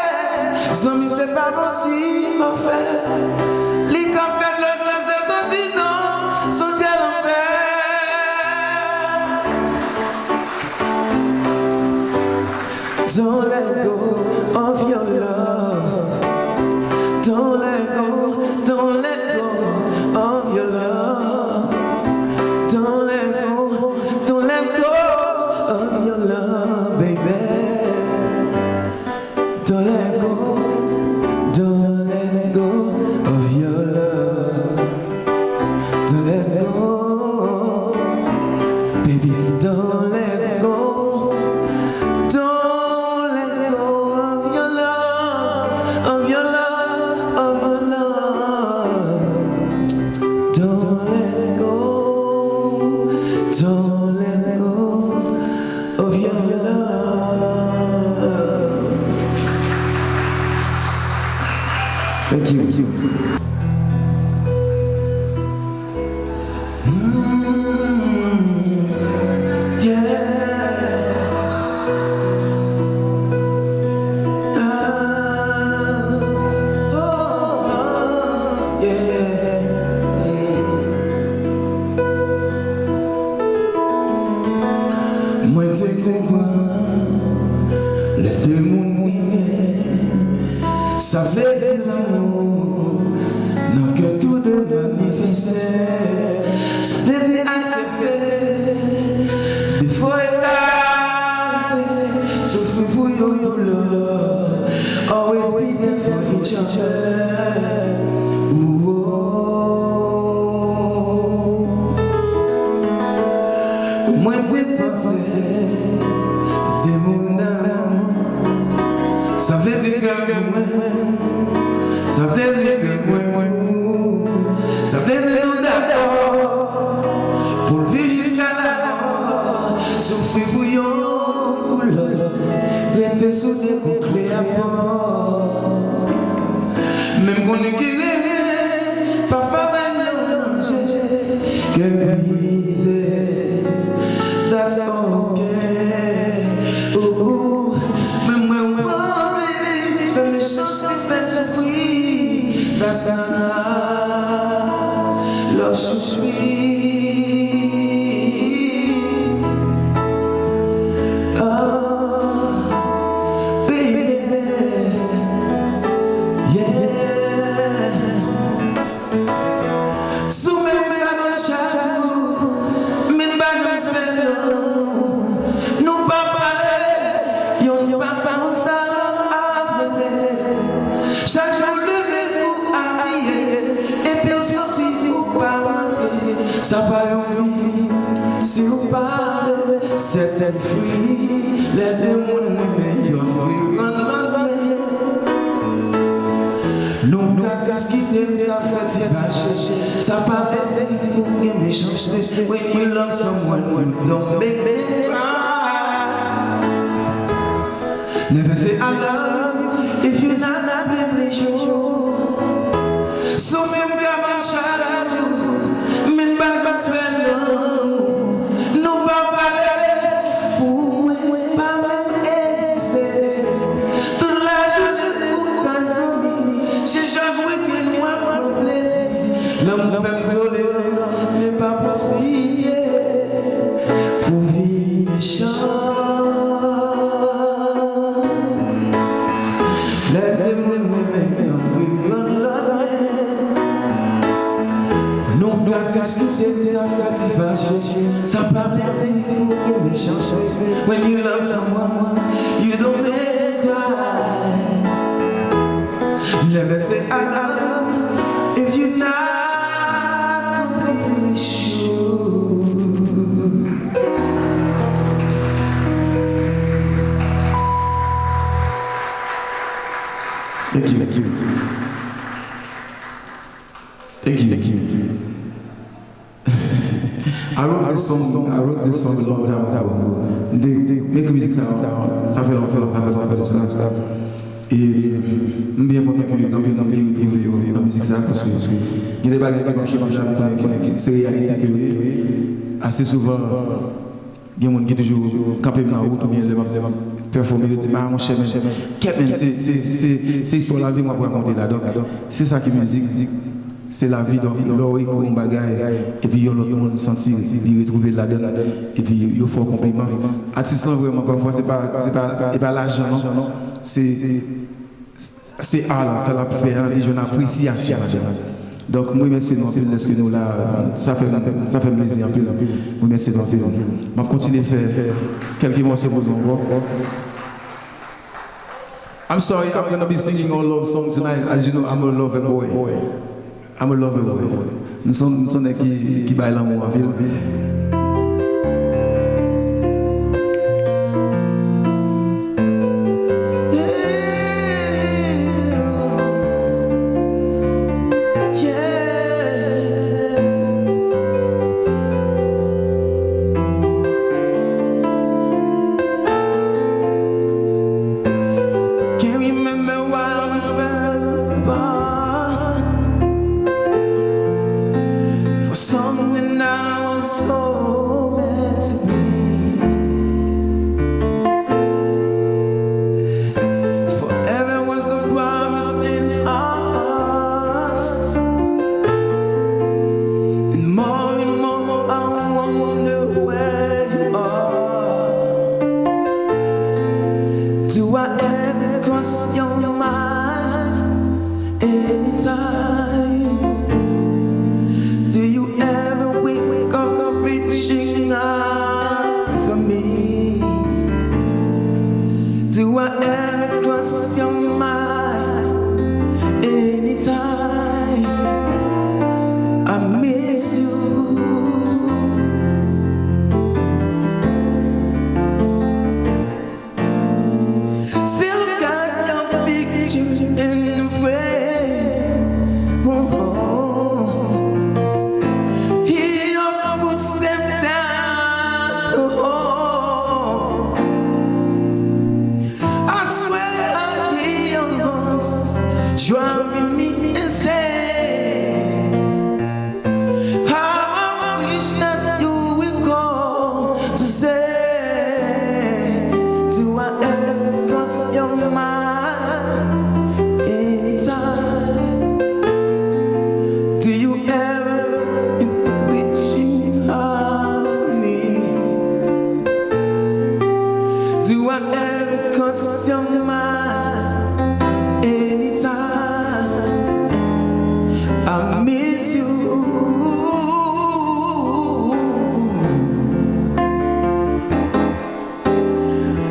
Zanmi, se pa manti m ap fè. Li ka fè dlo glase soti nan, soti anlè. Don't let go of your love. Don't let go, don't let go of your love. Don't let go, don't let go of your love, baby. Don't let go, don't let go of your love. Don't let go, baby, don't let go. Don't let go of your love, of your love, of your love. Don't let go, don't let go of your love. Thank you. Mm, yeah. Ah, oh, oh, yeah. Mwen te konprann lè de moun renmen. Sa vle di lanmou nan kè tou de manifeste. Sa vle di aksepte defo e kalite. Soufri pou youn pou lòt. Always be there for each other. Ooh, oh, oh. Mwen te panse de moun nan. Sa vle di ke mwen, sa vle di ke mwen, mwen, sa vle di nou dakò pou l viv jiska lamò. Soufri pou youn pou lòt, rete sou de kou kle a pòt. Menm konnen ke reve pa favè nan ranje ke brize. That's okay. Ooh, ooh. Men mwen, mwen pran plezi fè mechanste fè soufri. That's not love, soufri. Ah, baby. Yeah. Sou menm kabann chak jou, men n pa janm fè lanmou. Nou pa pale, youn pa konn sa lòt ap regle. Chak jou w leve pou abiye, epi w soti ou pa rantre. Sa pa yon vi, si w pa vle, sèten fwi, lè de moun renmen, yonn dwe rann lòt byen. Nou ka diskite, nou ka fè ti fache. Sa pa vle di ou gen mechanste. When you love someone, you don't make them cry. Never say I love you if you not, not with me, sure. Sou menm kabann chak jou, men n pa janm fè lanmou. Nou pa pale, pou mwen, mwen pa menm egziste. Tout lajounen ou ka zanmi, se chak wikenn w ap pran plezi. Lanmou fè m toleran, men pa pwofite pou vi mechan. Lè de moun renmen, yonn dwe rann lòt byen. Nou ka diskite, nou ka fè ti fache. Sa pa vle di ou gen mechanste. When you love someone, you don't make cry. Never say I love you if you not completely sure. Thank you, thank you. Thank you, thank you. I wrote this song, I wrote this song a long time ago. M te, m te ekri mizik sa, sa, sa fè lontan, sa fè lontan, sa fè lontan. E m byen kontan ke gen anpil moun ki retwouve yo nan mizik sa, paske gen de bagay ke m ap chante la, pou konnen ke se reyalite ke yo ye. Ase souvan, gen moun ki toujou kanpe m nan wout, oubyen lè m ap, lè m ap pèfòme, yo di m, "Ah, monchè, men, kèt, men, se, se, se, se istwa lavi m w ap rakonte la." Donk, se sa ki mizik. Se lavi, donk, lè w ekri yon bagay, epi yon lòt moun santi li retwouve l ladan l, epi yo fè w konpliman. Atis lan, vrèman, pafwa, se pa, se pa, se pa lajan, non. Se, se a la, sa l ap fè an, li jwenn apresyasyon ladan l. Donk, m remèsye nou anpil dèske nou la. Sa fè, sa fè m plezi anpil, anpil. M remèsye nou anpil. M ap kontinye fè kèlke mòso pou nou ankò. I'm sorry, I'm gonna be singing a love song tonight. As you know, I'm a lover boy. I'm a lover boy. M se, m se yon nèg ki, ki bay lanmou anpil. Can't remember why we fell apart. For something I was so meant to be. Forever was the promise in our hearts. And more and more I wonder where you are. Do I ever cross your mind anytime? Do you ever wake up reaching out for me? Do I ever cross your mind anytime? I miss you. Still got your picture in the frame. Oh, hear your footsteps down the hall. I swear I hear your voice driving me insane. How I wish that you will call to say, do I ever cross your mind anytime? Do you ever reaching out for me? Do I ever cross your mind anytime? I miss you.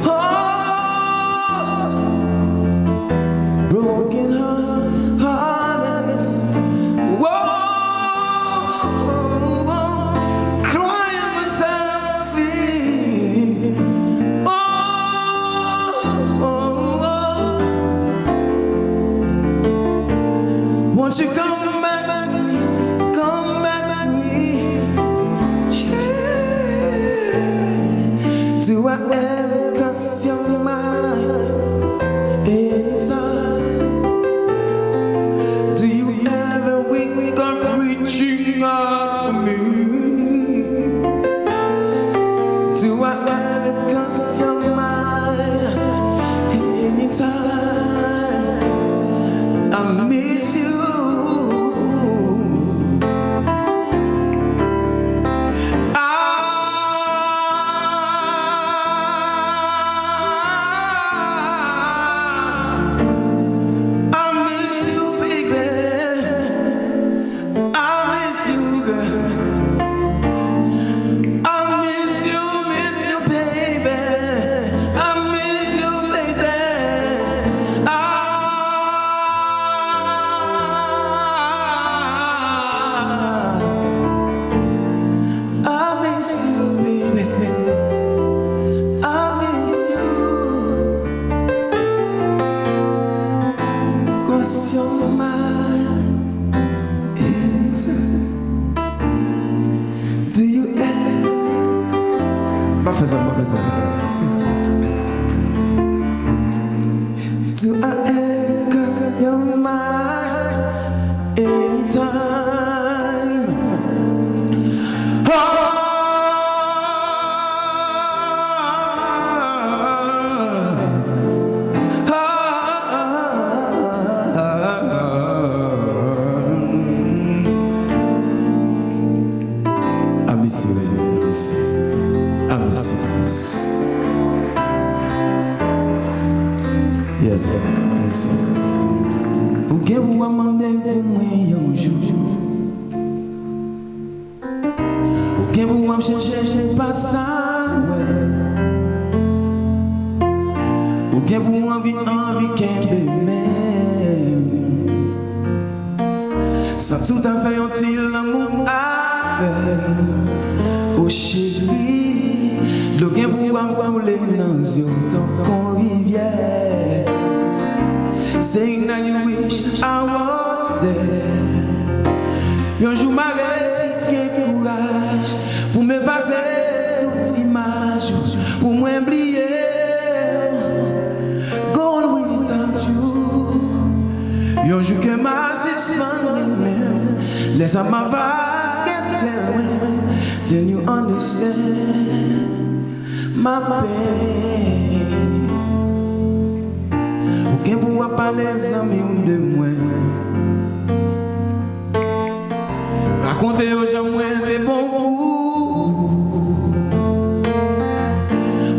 Oh, broken heart, heartless. Whoa, crying myself to sleep. Oh, oh, oh. Won't you come back to me? Come back to me. Yeah. Do I ever cross your mind anytime? Do you ever wake up reaching out for me? Do I ever cross your mind anytime? I miss you. I, I miss you, baby. I miss you, girl. I miss you, miss you, baby. I miss you, baby. I, I miss you, baby. I miss you. Cross your mind. Do you ever... M pa fè sa, m pa fè sa, fè sa. Do I Mesi, mesi, mesi. Ah, mesi. Yeah, yeah, mesi. Ou gen pou w ap mande pou mwen yon jou. Ou gen pou w ap chèche pa sa, wè. Ou gen pou w anvi, anvi kenbe men. Santi w ta fè yon ti lanmou avè m. O cheri, dlo gen pou ap koule nan zye w tankou rivyè. Saying that you wish I was there. Yon jou m a resi gen kouraj pou m efase tout imaj ou, pou mwen bliye w. Gone without you. Yon jou kè m a sispann renmen w. Lè sa m a va trè, trè lwen. Then you understand my pain. Ou gen pou w ap pale zanmi w de mwen. Rakonte yo jan mwen te bon pou ou.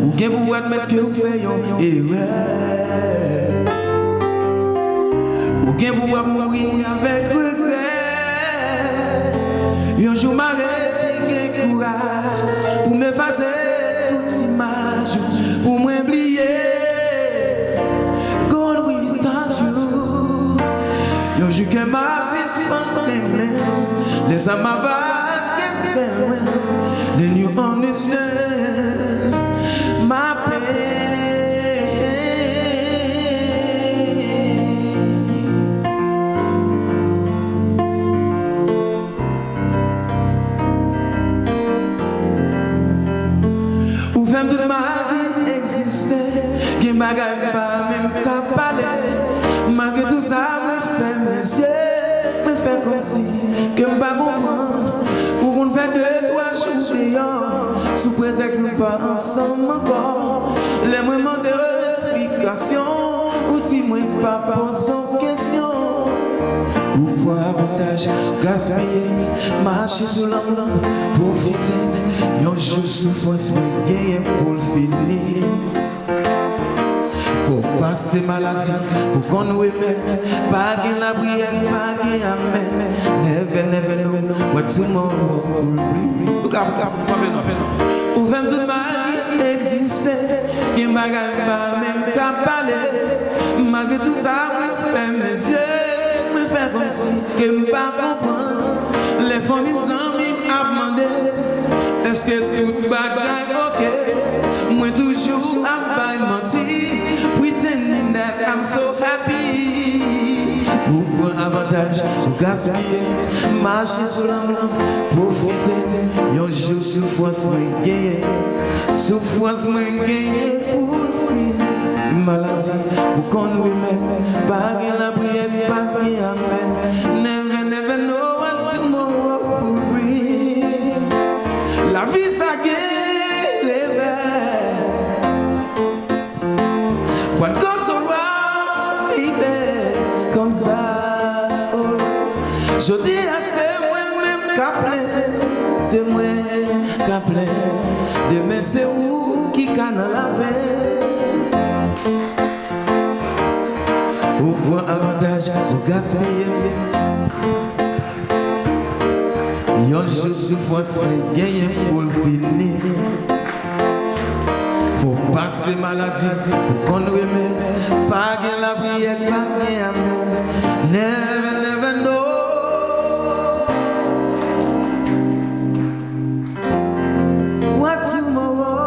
Ou gen pou w admèt ke w fè yon erè. Ou gen pou w ap mouri avèk regrè. Yon jou m a resi gen kouraj pou m efase tout imaj ou, pou mwen bliye. Gone without you. Yon jou kè m a sispann renmen w. Lè sa m a va trè, trè lwen. Then you understand my pain. Ou fè m tout mal ki egziste. Gen bagay m pa menm ka pale. Malgre tou sa, mwen fèmen zye, mwen fè kòmsi ke m pa konprann. Ou konn fè de, twa jou deyò, sou pretèks nou pa ansanm ankò. Lè mwen mande w esplikasyon, ou di mwen pa poze w kesyon. Ou pran avantaj, gaspiye, mache sou lanmou, pwofite. Yon jou soufrans mwen genyen pou l fini. Fò w pase maladi pou konn remèd. Pa gen lapriyè, pa gen amèn. Never, never know what tomorrow will bring. Ou ka, ou ka, ou ka, non, non. Ou fè m tout mal ki egziste. Gen bagay m pa menm ka pale. Malgre tou sa, mwen fèmen zye, mwen fè kòmsi ke m pa konprann. Lè fanmi, zanmi ap mande, èske tout bagay oke? Mwen toujou ap bay manti, pretending that I'm so happy. Ou pran avantaj, ou gaspiye, mache sou lanmou, pwofite. Yon jou soufrans mwen genyen, soufrans mwen genyen pou l fini. Maladi pou konn remèd, pa gen lapriyè, pa gen amèn. Never, never know what tomorrow will bring. Lavi sa gen revè. What goes around, baby, comes back. Jodi a se mwen menm k ap plenn, se mwen k ap plenn. Demen se ou ki ka nan lapenn. Ou pran avantaj, ou gaspiye. Yon jou soufrans mwen genyen pou l fini. Fò w pase maladi pou konn remèd. Pa gen lapriyè, pa gen amèn. Never, never know what tomorrow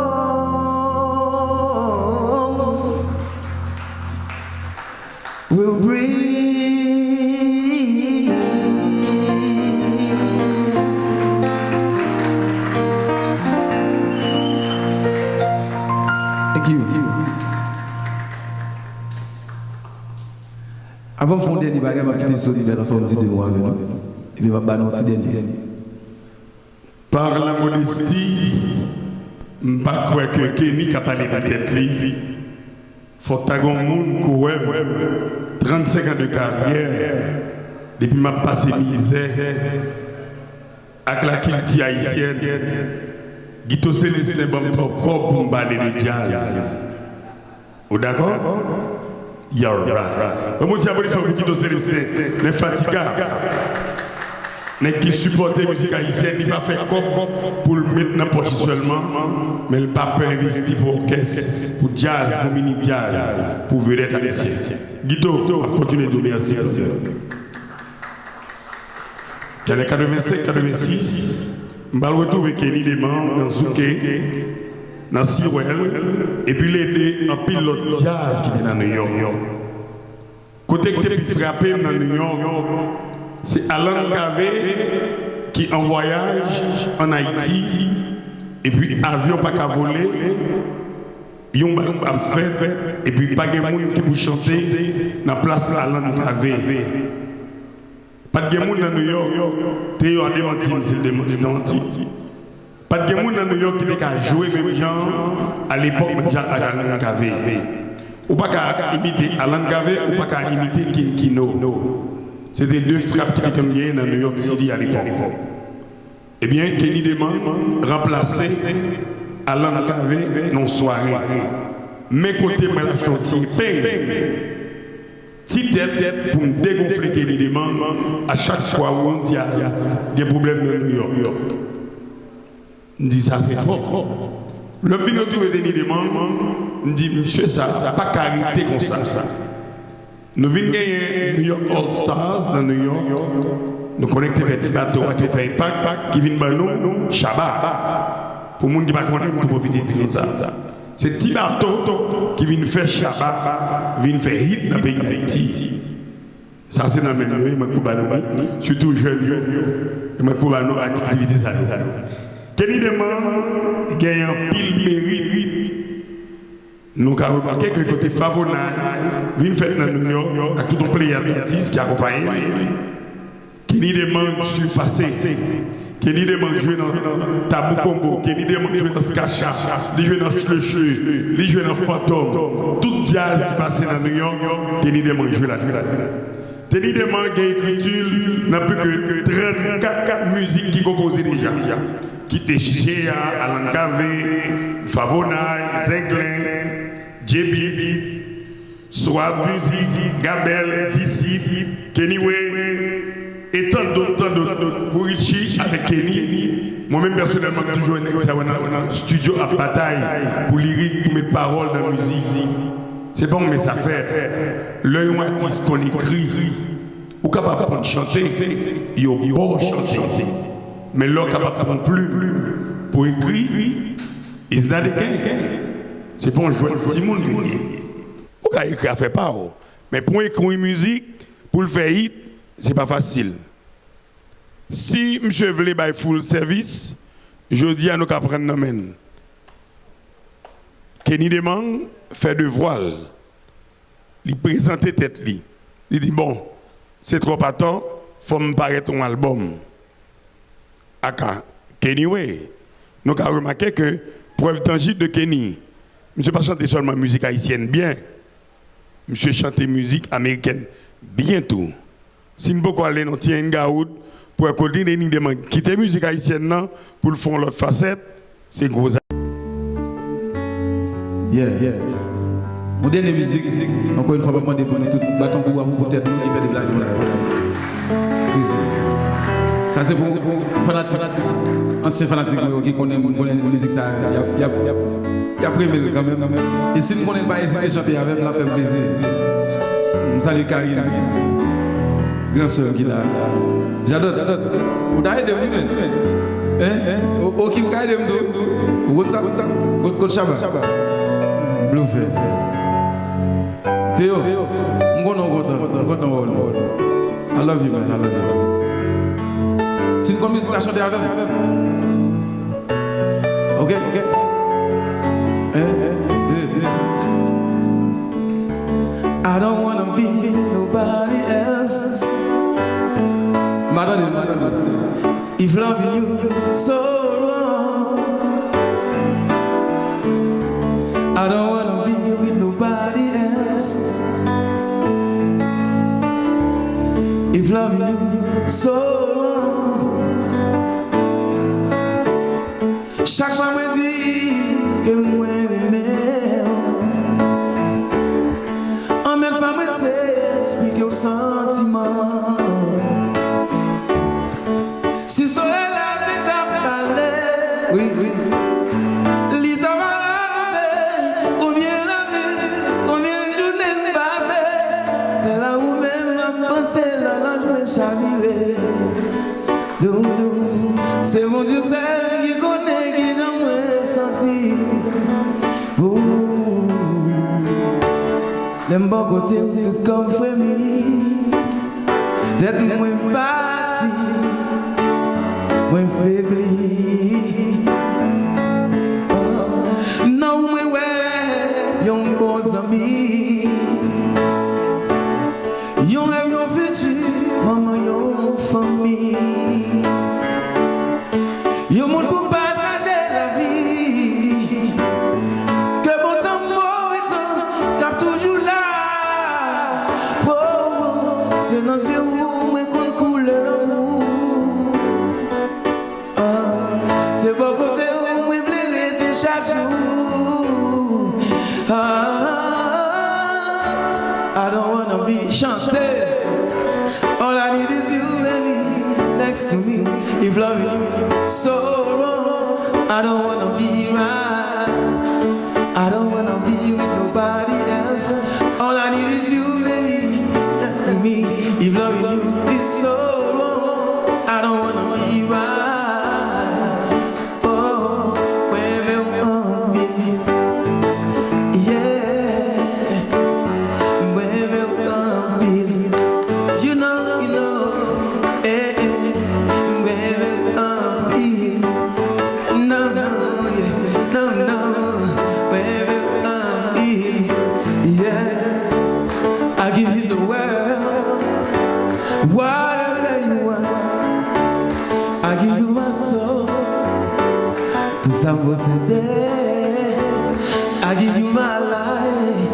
will bring. Thank you. Avan m fè yon dènye bagay, m ap kite Sony Bell fè yon ti de mo avè nou. Epi m ap ba nou yon ti dènye. Par la modestie, m pa kwè ke Kenny ka pale de tèt li. Fòk ta gon moun k wè m, trannsenk an de karyè, depi m ap pase mizè. Ak lakilti ayisyèn, Guito Célestin ban m twòp kòb pou m pale de djaz. Ou dakò? You're right. Ban m yon ti aplodisman pou Guito Célestin, l'infatigable. Nèg ki sipòte mizik ayisyèn, li pa fè kòb pou l met nan pòch li sèlman, men l pa pè envesti pou òkès, pou djaz, pou mini djaz, pou vedèt ayisyen. Guito, m ap kontinye di w mèsi pou sa. Nan lè katrevensenk, katrevensis, m al retwouve Kenny Deman nan Zouke, nan Sewell, epi l ede anpil lòt djaz ki te nan New York. Kote k te pi frape m nan New York, se Alan Cavé ki an vwayaj ann Ayiti, epi avyon pa ka vole, yon bal ap fèt, epi pa gen moun ki pou chante nan plas Alan Cavé. Pa t gen moun nan New York, Théo a demanti m si l demanti, demanti. Pa t gen moun nan New York ki te ka jwe menm jan an, alepòk, menm jan ak Alan Cavé. Ou pa ka imite Alan Cavé, ou pa ka imite King Kino. Se te de frap ki te konn genyen nan New York City alepòk. Ebyen, Kenny Deman ranplase Alan Cavé nan yon sware. Men kote mwen al achte yon ti epeng, ti tèt pou m degonfle Kenny Deman a chak fwa yon djaz gen pwoblèm nan New York. M di, "Sa se twòp." Lè m vin retwouve Kenny Deman, m di, "Misye sa pa ka rete konsa." Nou vin genyen New York All Stars nan New York. Nou konnen ki te fè Ti Bato a, ki te fè Impact, ki vin ban nou Shabba. Pou moun ki pa konnen, m tou pwofite di nou sa. Se Ti Bato ki vin fè Shabba vin fè hit nan peyi Dayiti. Sa se nan men nou ye, mwen k pou ba nou li, sitou jèn yo, e mwen k pou ba nou aktivite sa yo. Kenny Deman genyen anpil merit. Nou ka remake ke kote Favonay vin fèt nan New York ak tout yon pleyad atis ki akonpaye l, Kenny Deman sipase. Kenny Deman jwe nan Tabou Combo, Kenny Deman jwe nan Skacha, li jwe nan Shleche, li jwe nan Fantom. Tout djaz ki pase nan New York, Kenny Deman jwe ladan. Kenny Deman gen ekriti l nan plis ke trannkat mizik ki konpoze deja. Kit Echije a, Alan Cavé, Favonay, Zenglen, J-Beat, Suave Music, Gabel, D C, Kenny Way, e tan dòt, tan dòt, pou Richie avèk Kenny. Mwen menm pèsonèlman, m toujou wè nèg sa yo nan, nan estidyo ap batay pou lirik, pou met pawòl nan mizik. Se pa yon mens afè. Lè yon atis konn ekri, ou kapab konn chante, yo ba w chante. Men lè w kapab pran plim pou ekri, it's not a game. Se pa yon jwèt timoun ke l ye. Ou ka ekri afè pa w, men pou w ekri yon mizik, pou l fè hit, se pa fasil. Si misye vle bay full service, jodi a nou ka pran nan men l. Kenny Deman fè devwa l. Li prezante tèt li. Li di, "Bon, se twòp atò, fò m parèt yon albòm." Aka Kenny Way. Nou ka remake ke prèv tanjib de Kenny, misye pa chante sèlman mizik ayisyèn byen, misye chante mizik amerikèn byen tou. Si n poko ale nan ti hangout pou wè kote Kenny Deman kite mizik ayisyèn nan pou l fè yon lòt fasèt, se gwo zafè. Yeah, yeah. Yon dènye mizik, ankò yon fwa, m ap mande pou nou tout bat yon kou pou tèt nou ki fè deplasman la. Mèsi. Sa se pou fanatik, ansyen fanatik mwen yo ki konnen, konnen mizik sa, y ap, y ap, y ap, y ap renmen l kanmenm. E si m konnen l pa ezite chante avè m, l ap fè m plezi. M salye Karine, gran sè m ki la. Jadot, ou ta ede m wi, men. Hein? O-, Oki, ou ka ede m tou. Ou konn sa? Kot, kot Shabba? Blofè. Théo, m konnen w kontan, m kontan wè w la. I love you, man, I love you. Si n konn mizik la, chante avè m. Ok, ok. Un, deux, deux. I don't wanna be with nobody else. Madanm, madanm. If loving you so wrong, I don't wanna be with nobody else. If loving you so wrong, Chak fwa mwen di ke mwen renmen w, anmèt fwa mwen se esplike w santiman. Si solèy la te ka pale, wi, wi, li ta va rakonte konbyen lane, konbyen jounen m pase. Se la ou menm m ap panse, lè laj mwen chavire. Doudou, se Bondye sèl ki konnen kijan mwen santi. Ooh. Lè m bò kote w, tout kò m fremi. Tèt mwen pati, mwen febli. Oh. Nan ou mwen wè yon bon zanmi. Yon rèv, yon fiti, manman yon fanmi. Yon moun pou pataje lavi. Ke bon tan, move tan, k ap toujou la. Oh, se nan zye ou mwen konn koulè lanmou. Ah, se bò kote ou mwen vle rete chak jou. Ah, I don't wanna be, chante. All I need is you, baby, next to me. If loving you is so wrong, I don't wanna be right. I don't wanna be with nobody else. All I need is you, baby, next to me. If loving you is so wrong, I don't wanna be right. Oh, mwen renmen w anpil. Yeah. Mwen renmen w anpil. You know, you know. Eh, eh. Mwen renmen w anpil. No, no, yeah. No, no. Mwen renmen w anpil. Yeah. I give you the world. Whatever you want. I give you my soul. Tout sa m posede. I give you my life.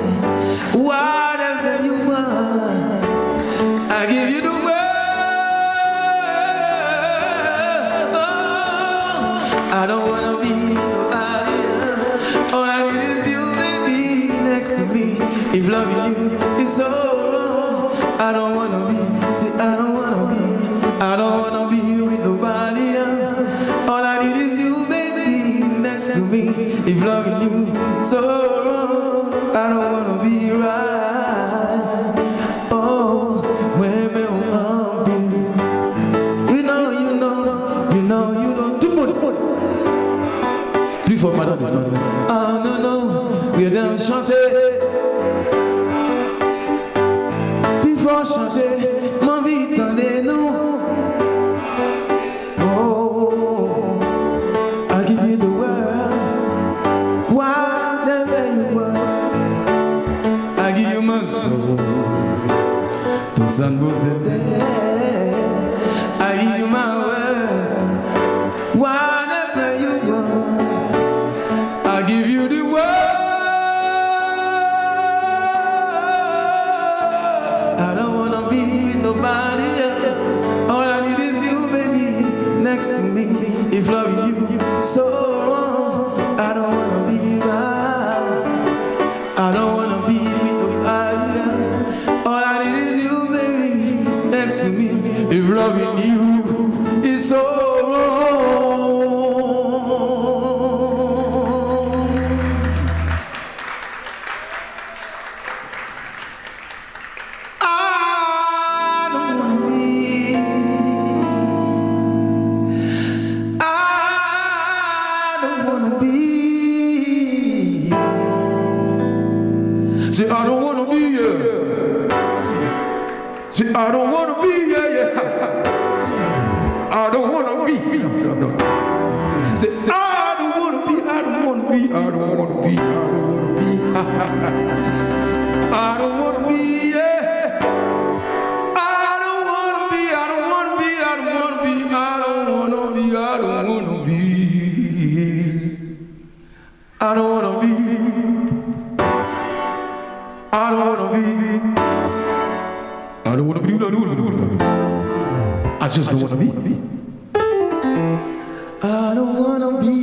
Whatever you want. I give you the world. I don't wanna be nobody else. All I need is you, baby, next to me. If loving you is so wrong, I don't wanna be, say I don't wanna be, I don't wanna be with nobody else. All I need is you, baby, next to me. If loving you so wrong, I don't wanna be right. Oh, mwen renmen w anpil. You know, you know, you know, you know. Tout moun, tout moun. Pli fò, madanm. Ah, non, non. Wi, chante. Pi fò chante, m anvi tande nou. Oh, I give you the world, whatever you want. I give you my soul, tout sa m posede. I give you my world, whatever you want. I give you the world. I don't wanna be with nobody else. All I need is you, baby, next to me. If loving you so wrong, I don't wanna be right. I don't wanna be with nobody else. All I need is you, baby, next to me. If loving you is so wrong, I don't wanna be. I don't wanna be. Say, I don't wanna be, yeah. Say, I don't wanna be, yeah, yeah. I don't wanna be. Say, I don't wanna be, I don't wanna be, I don't wanna be, I don't wanna be. I don't wanna be, yeah. I don't wanna be, I don't wanna be, I don't wanna be, I don't wanna be, I don't wanna be. I don't wanna be. I don't wanna be. I don't wanna be. I just don't wanna be. I don't wanna be.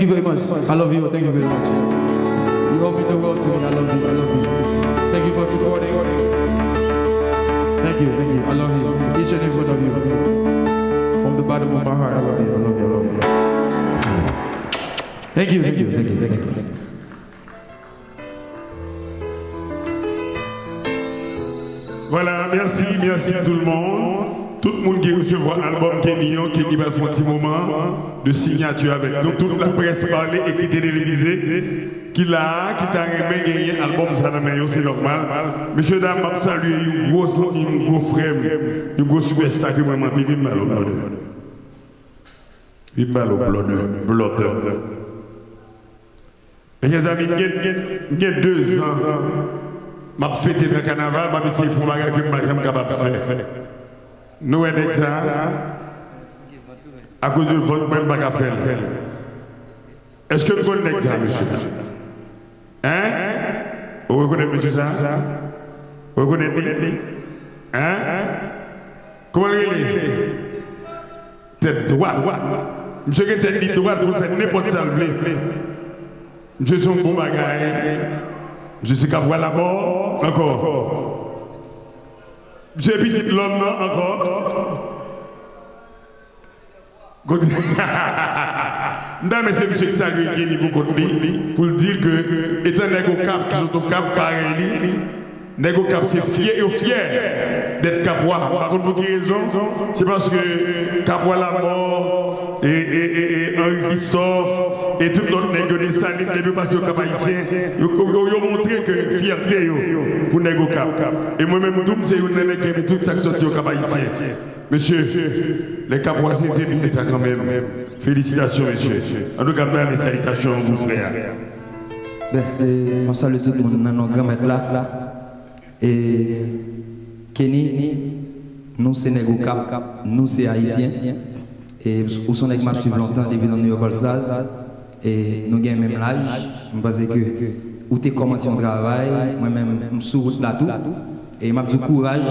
Thank you very much. I love you. Thank you very much. You all mean the world to me. I love you. I love you. Thank you for supporting. Thank you. Thank you. I love you. Each and every one of you. From the bottom of my heart, I love you. I love you. I love you. Thank you. Thank you. Thank you. Thank you. Vwala, mèsi, mèsi tout moun. Tout moun ki resevwa albòm Kenny an, Kenny pral fè yon ti moman de sinyati avèk nou. Tout laprès pale, ekri televize ki la a, ki ta renmen genyen albòm sa nan men yo, se nòmal. Mesye dam, m ap salye yon gwo zanmi m, yon gwo frè m, yon gwo sipèsta ke mwen, mwen anpil, vin ba l yon blòdè. Vin ba l yon blòdè, blòdè. Mezanmi, m gen, m gen de zan m ap fete nan kanaval, m ap eseye fè yon bagay ke m pa janm kapab fè. Nou wè nèg sa a? Akoz de vòt mwen, m pa ka fè l. Èske n konn nèg sa a, mesye? Hein? Ou rekonèt mesye sa a? Ou rekonèt li? Hein? Kòman l rele? Tèt dwat. Misye gen tèt li dwat pou l fè nenpòt sa l vle. Misye se yon bon bagay. Misye se Kapwa Lamò ankò. Misye pitit lòm nan ankò. Kote m ta renmen se misye ki salye Kenny pou kont li, pou l di l ke etan nèg Okap ki sot Okap parèy li, nèg Okap se fyè, yo fyè dèt Kapwa. M pa konn pou ki rezon, se paske Kapwa Lamò, e, e, e, e Henri Christophe, e tout lòt nèg yo Desalin, depi yo pase Okap Ayisyen, yo, yo, yo montre ke fyète yo pou nèg Okap. E mwen menm tou, m se youn nan nèg ki renmen tout sa k soti Okap Ayisyen. Mesye, lè Kapwa se te byen sa kanmenm. Felisitasyon, mesye. Antouka, m bay salitasyon pou frè a. Ben, e, m ap salye tout moun nan non Granmèt la. E, Kenny, nou se nèg Okap, nou se Ayisyen. E, ou se yon nèg m ap swiv lontan depi nan New York All Stars. E, nou gen menm laj. M panse ke ou te kòmanse yon travay, mwen menm, m sou wout la tou. E m ap di w kouraj.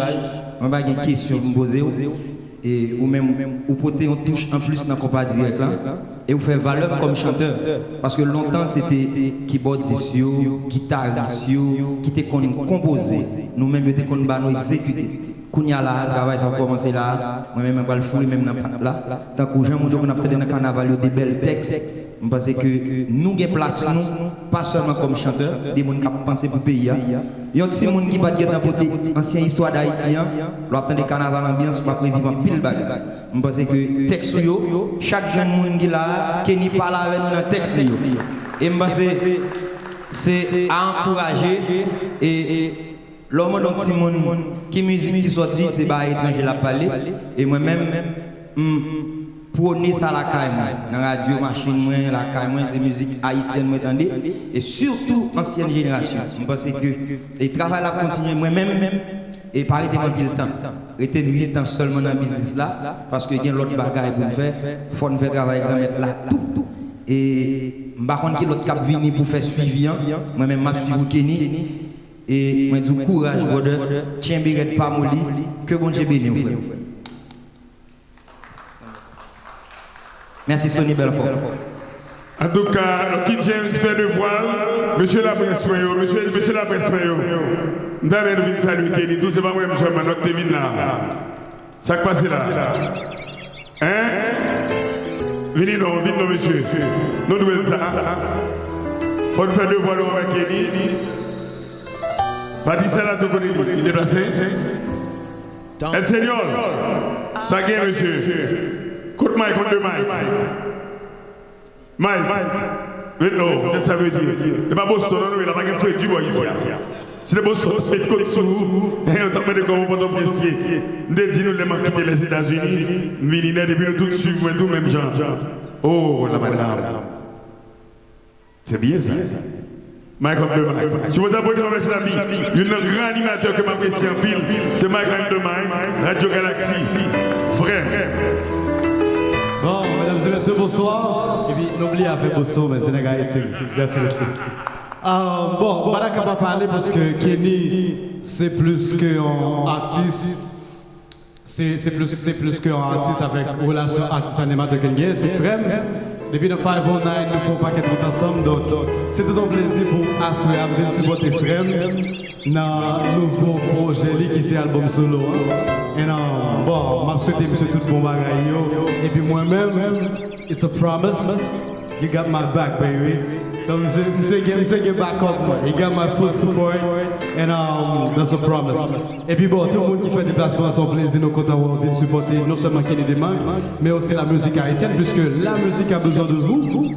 Mwen pa gen kesyon pou m poze w. E ou menm, ou pote yon touch anplis nan konpa dirèk la. E ou fè valè m kòm chantè. Paske lontan, se te kibòdis yo, gitaris yo, ki te konn konpoze. Nou menm, yo te konn ba nou egzekite. Kounye a la a, travay sa ap kòmanse la a. Mwen menm, mwen pral foure men m nan pat la. Tankou jan moun yo konn ap tande nan kanaval yo, de bèl tèks. M panse ke nou gen plas nou, pa sèlman kòm chantè, de moun k ap panse pou peyi a. Yon timoun ki pa t gentan pote ansyen istwa Dayiti an, lè w ap tande Kanaval Anbyans, w ap reviv anpil bagay. M panse ke tèks ou yo, chak grenn moun ki la a, Kenny pale avè nou nan tèks li yo. E m panse se a ankouraje, e, e lè w mande yon timoun ki mizik ki sòti, se bagay etranje l ap pale. E mwen menm, m pwone sa lakay mwen. Nan radyo, machin mwen, lakay mwen, se mizik ayisyèn mwen tande. E sitou ansyèn jenerasyon. M panse ke e travay la ap kontinye. Mwen menm, e pa rete m anpil tan. Rete m uit an sèlman nan biznis la, paske gen lòt bagay pou n fè. Fò n fè travay Granmèt la tou. E m pa konn ki lòt k ap vini pou fè swivi an. Mwen menm, m ap swiv ou, Kenny. E mwen di w kouraj, brother. Tyenbe rèd, pa moli. Ke Bondye beni w, frè m. Mèsi, Sony Belfort. Antouka, Lucky James fè devwa l. Mesye laprès mwen yo, mesye, mesye laprès mwen yo. M ta renmen nou vin salye Kenny tou, se pa mwen menm sèlman, lòt te vin la. Sa k pase la? Hein? Vini non, vin non, mesye. Nou dwe l sa. Fò n fè devwa nou anvè Kenny. Patricia la tou kote li, li deplase. El Señor, sa gen, mesye? Kot Mike, on the mic? Mike, vin non, kisa sa vle di? E pa Boston, non, non, la pa gen fredi bò isi a. Si te Boston, se kot sou ou, yo t ap mande kòman Pòtoprens ye. M te di nou lè m ap kite Lèzetazini, m vini nèt, epi nou tout swiv mwen tou menm jan. Oh, la madam. Se byen sa. Mike on the mic. Si w ta pote yon mèch labi, youn nan gran animatè ke m apresye anpil, se Mike on the mic, Radio Galaxy. Frè. Bon, medam e mesye, bonswa. Epi, nou bliye afè Bosso, men se nèg Ayiti, definitely. Ah, bon, m pa ta ka pa pale paske Kenny, se plis ke yon atis. Se, se plis, se plis ke yon atis avèk relasyon atis animatè ke l genyen, se frè m. Depi nan five oh nine, nou fè yon pakèt wout ansanm, donk se tout yon plezi pou aswè a m vin sipòte frè m nan nouvo pwojè li ki se albòm solo an. And, um, bon, m ap swete misye tout bon bagay yo. Epi mwen menm, it's a promise. You got my back, baby. So, misye, misye gen, misye gen backup mwen. He got my full support. And, um, that's a promise. Epi bon, tout moun ki fè deplasman an, se yon plezi, nou kontan wè w vin sipòte non sèlman Kenny Demang, men osi la mizik ayisyèn, puisque la musique a besoin de vous.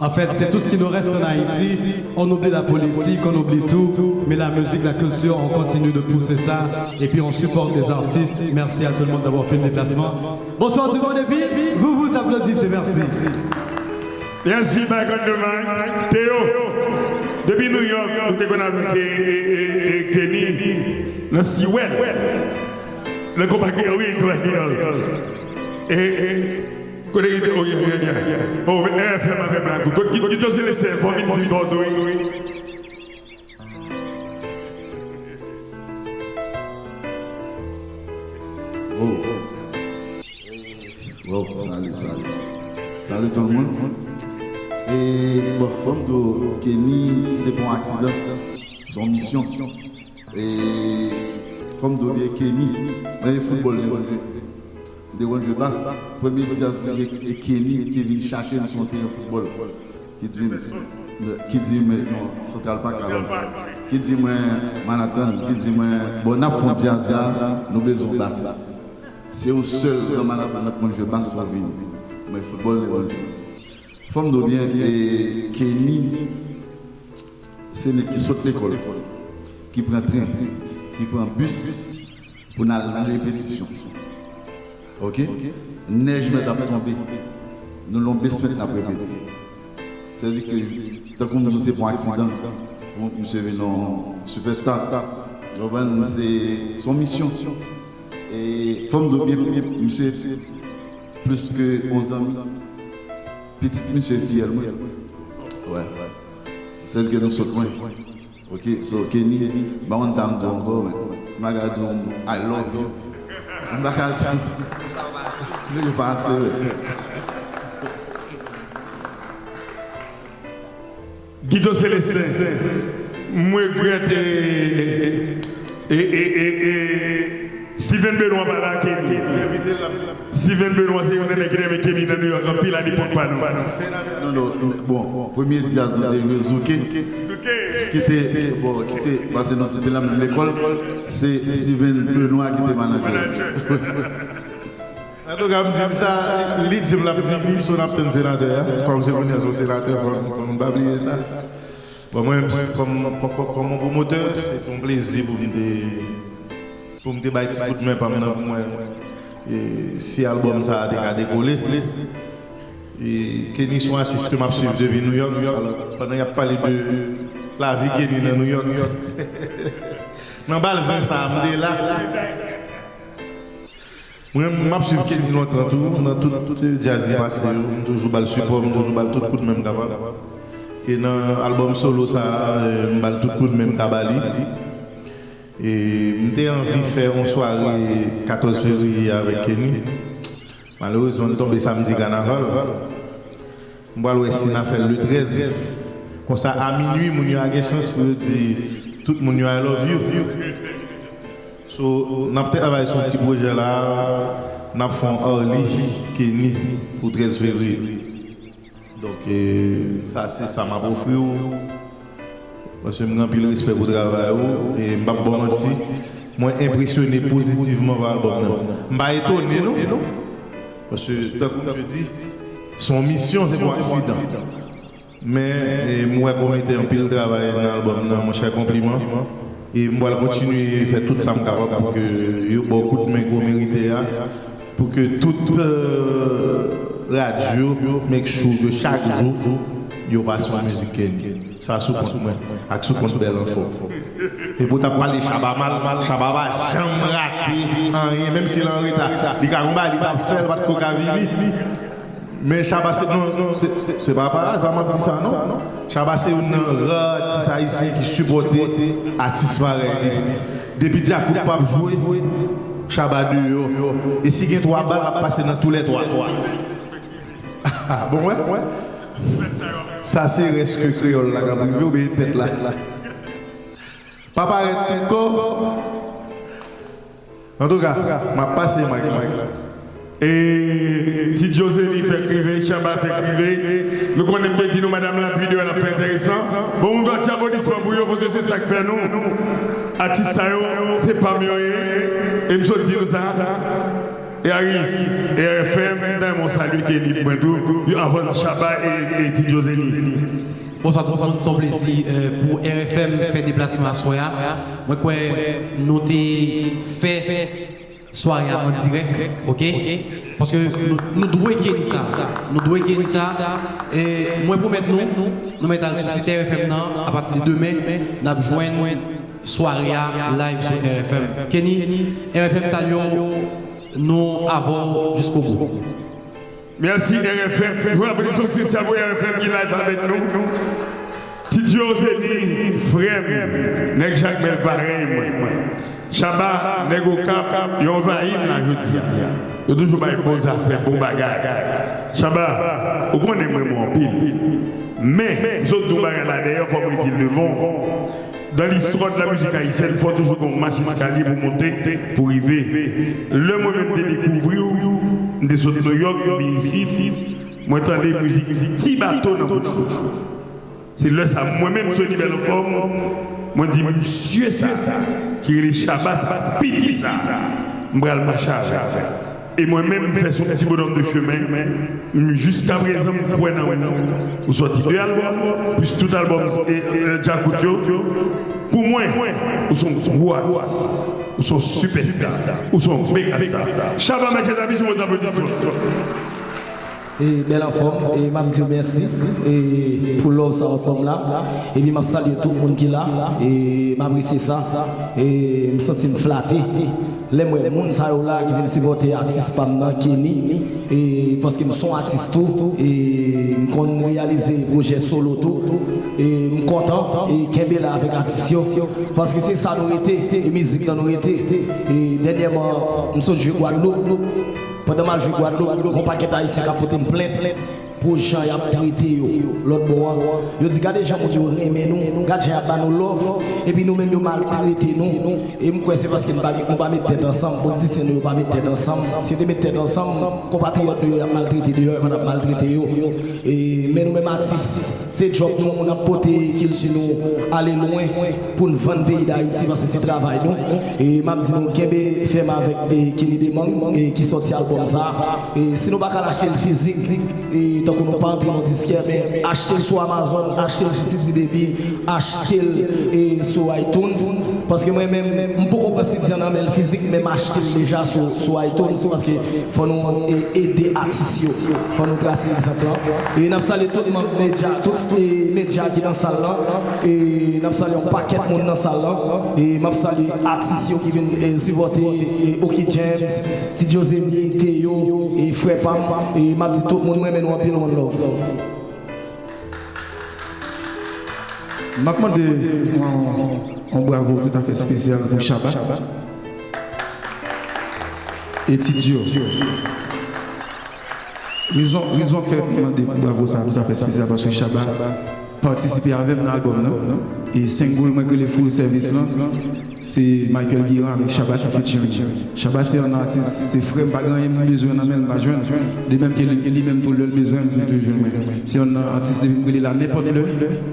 En fait, c'est tout ce qui nous reste en Haïti. On oublie la politique, on oublie tout, mais la musique, la culture, on continue de pousser ça, et puis on supporte les artistes. Merci à tout le monde d'avoir fait le déplacement. Bonsoir tout le monde, et puis vous vous applaudissez, merci. Mèsi, Back on the Mic. Théo, depi New York, ou te konn avèk, e, e, e, e, Kenny nan Siwèl. Nan konpa kreyòl, wi, konpa kreyòl. E, e, kote ki te, oh, yeah, yeah, yeah. Oh, men R F M avè Black Gold. Kote ki, ki te se lese, fò vin di bò tou, wi. Oh. Wow, salut, salut. Salut tout le monde. E, bon, fò m di w, Kenny, se pa yon aksidan. Se yon misyon. E, fò m di w byen, Kenny, mwen e foutbòl li konn jwe. Li te konn jwe bas. Premye djaz mwen jwe e Kenny te vin chache m sou yon teren foutbòl. Ki di m, ki di m, non, Central Park alò. Ki di mwen, Manhattan, ki di mwen, bon, n ap fè yon djaz la, nou bezwen yon basis. Se ou sèl nan Manhattan nan k konn jwe bas, w ap vini. Mwen, foutbòl, li konn jwe. Fò m di w byen, e, Kenny, se nèg ki sot lekòl, ki pran tren, ki pran bis pou n al nan repetisyon. Oke? Nèj mèt ap tonbe. Nou nan yon basement n ap repete. Sètadi ke, tankou m di w, se pa yon aksidan pou misye vin yon sipèsta. Ou konprann? Se, se yon misyon. E fò m di w byen, byen, misye plis ke yon zanmi. Pitit misye fiyèl mwen. Wè. Sètadi ke nou sot lwen. Ok, so Kenny, m pa konn sa m di ankò, men m pa ka di w I love you. M pa ka di w. Li pase, wi. Guito Celestin, m regrèt, e, e, e, e, e, Steven Benoît pa la, Kenny. Steven Benoît se youn nan nèg ki renmen Kenny nan New York anpil a lepòk pa nou. Non, non, bon, premye djaz nou te jwe Zouke. Zouke. Ki te, bon, ki te, paske nou te nan menm lekòl, se Steven Benoît ki te manadjè. Antouka, m di l sa, li di m l ap vini, so n ap tann senatè a. Kòm se kounye a se yon senatè, fò, fò nou pa bliye sa. Bon, mwen, kòm, kòm, kòm, kòm yon pwomotè, se te yon plezi pou m te, pou m te bay ti kout men pa m nan pou mwen, e, si albòm sa a te ka dekole. E Kenny se yon atis ke m ap swiv depi New York. Alò, pandan y ap pale de lavi Kenny nan New York, nan balzen sa a, m te la. Mwen, m ap swiv Kenny lontan tou, nan tout, tout djaz li pase yo. M toujou ba l sipò, m toujou ba l tout kout men m kapab. E nan albòm solo sa a, e, m ba l tout kout men m ka ba li. E m te anvi fè yon sware katòz fevriye avèk Kenny. Malerezman, l tonbe samdi kanaval. M pral wè si n a fè l le trèz. Konsa, a minui, moun yo a gen chans pou yo di tout moun yo I love you. So, n ap travay sou ti pwojè la, n ap fè yon early Kenny pou trèz fevriye. Donk, e, sa se sa m ap ofri w. Paske m gen anpil respè pou travay ou, e m p ap ba w manti, mwen enpresyone pozitivman pa albòm nan. M pa etone, non. Paske, tankou m te di, se yon misyon, se pa yon aksidan. Men, e, m wè ke w mete anpil travay nan albòm nan, monchè, konpliman. E m pral kontinye fè tout sa m kapab pou ke yo ba w kout men ke w merite a, pou ke tout, euh, radyo make sure ke chak jou yo pase yon mizik Kenny. Sa sou kont mwen, ak sou kont Bèl Anfòm. E pou w t ap pale Shabba mal, Shabba pa janm rate anyen, menm si l anreta. Li ka gon bagay li t ap fè, l pa t ko ka vini. Men Shabba se, non, non, se, se, se pa pa aza m ap di sa, non. Shabba se youn nan ra atis ayisyen ki sipòte atis parèy li. Depi Djakout p ap jwe, Shabba deyò. E si gen twa bal, l ap pase nan toulètwa. Ah, bon, wè, wè. Sa se rès ke kreyòl la k ap rive oubyen tèt la. Pa parèt ankò. Antouka, m ap pase mic la. E Ti Djo Zeni fèk rive, Shabba fèk rive. Nou konnen m te di nou madanm la pi deyò l ap fè enteresan. Bon, yon gwo ti aplodisman pou yo, paske se sa k fè nou. Atis sa yo, se pa m yo ye. E m sot di nou sa. E Aris, e R F M, m ta renmen w salye Kenny pou mwen tou. Yo avan Shabba e, e Ti Djo Zeni. Bonswa tout moun, se yon plezi, euh, pou R F M fè deplasman aswè a. Mwen kwè nou te fè sware a an dirèk, oke? Paske nou, nou dwe Kenny sa. Nou dwe Kenny sa. E mwen pwomèt nou, nou mèt al sou sit R F M nan, apati de demen, n ap jwenn sware a live sou R F M. Kenny, R F M salye w, nou avè w jiskobou. Mèsi R F M. Yon aplodisman espesyal pou R F M ki live avèk nou. Ti Djo Zeni, frè m, nèg Jakmèl parèy mwen. Shabba, nèg Okap, yo anvayi m la jodi a. Yo toujou bay bon zafè, bon bagay. Shabba, ou konnen mwen bon anpil. Men, m sot di yon bagay la dèyè, fò m redi l devan w. Dans l'histoire de la musique haïtienne, fò toujou gen yon mach eskalye pou monte, pou rive. Lè mwen menm te dekouvri w, m te sot Nouyòk, m vin isit, mwen tande mizik Ti Bato nan bouch ou. Se lè sa, mwen menm, Sony Bèl Anfòm, mwen di, "Mesye sa, ki rele Shabba sa, piti sa, m pral mache avè l." E mwen menm, m fè s on ti bonòm de chemen. M, jiskaprezan, m kwè nan ou. Ou sòti de albòm, plis tout albòm, e, e, Djakout yo. Pou mwen, ou s on gwo atis. Ou s on sipèsta. Ou s on megastar. Shabba, mèt chèz la, plis yon aplodisman. E Bèl Anfòm, e m ap di w mèsi, e pou love sa w ban m la, epi m ap salye tout moun ki la, e m apresye sa, e m santi m flate. Lè m wè moun sa yo la ki vin sipòte atis pa m nan, Kenny, e paske m s on atis tou, e m konn reyalize pwojè solo tou, e m kontan, e kenbe la avèk atis yo, paske se sa nou rete, e mizik lan nou rete. E dènyèman, m sot jwe Gwadloup, pandan m al jwe Gwadloup, gon pakèt Ayisyen k ap pote m plent pou jan y ap trete yo lòt bò a. Yo di, "Gade jan moun yo renmen nou, gad jan y ap ba nou love, epi nou menm yo maltrete nou." E m kwè se paske n pa, nou pa met tèt ansanm. Politisyen nou yo pa met tèt ansanm. Si yo te met tèt ansanm, konpatriyòt nou yo y ap maltrete deyò, yo pa t ap maltrete yo. E, men nou menm atis, se djòb nou, n ap pote kilti nou ale lwen pou n vann peyi Dayiti, paske se travay nou. E m ap di nou, kenbe fèm avèk, e, Kenny Demang, e, ki sòti albòm sa. E si nou pa ka achte l fizik, e tankou nou pa antre nan diskè, men achte l sou Amazon, achte l sou C D Baby, achte l, e, sou iTunes. Paske mwen menm, m poko pran C D an nan men l fizik, men m achte l deja sou, sou iTunes, paske fò nou, e, ede atis yo. Fò nou trase egzanp lan. E n ap salye tout manm medya, tout, e, medya ki nan sal lan. E n ap salye yon pakèt moun nan sal lan. E m ap salye atis yo ki vin, e, sipòte, e, Oky James, Ti Djo Zeni, Théo, e frè pa m. E m ap di tout moun, mwen renmen nou anpil, one love. M ap mande yon, yon bravo toutafè espesyal pou Shabba e Ti Djo. Rezon, rezon k fè m mande bravo sa toutafè espesyal, paske Shabba patisipe avè m nan albòm nan. E single mwen k rele Full Service lan, se Michael Guérin avèk Shabba ki featuring. Shabba se yon atis, se frè m, pa gen anyen m bezwen nan men l m pa jwenn. De menm ke li, li menm tou, lè l bezwen m, li toujou jwenn mwen. Se yon atis, depi m rele l a nenpòt lè,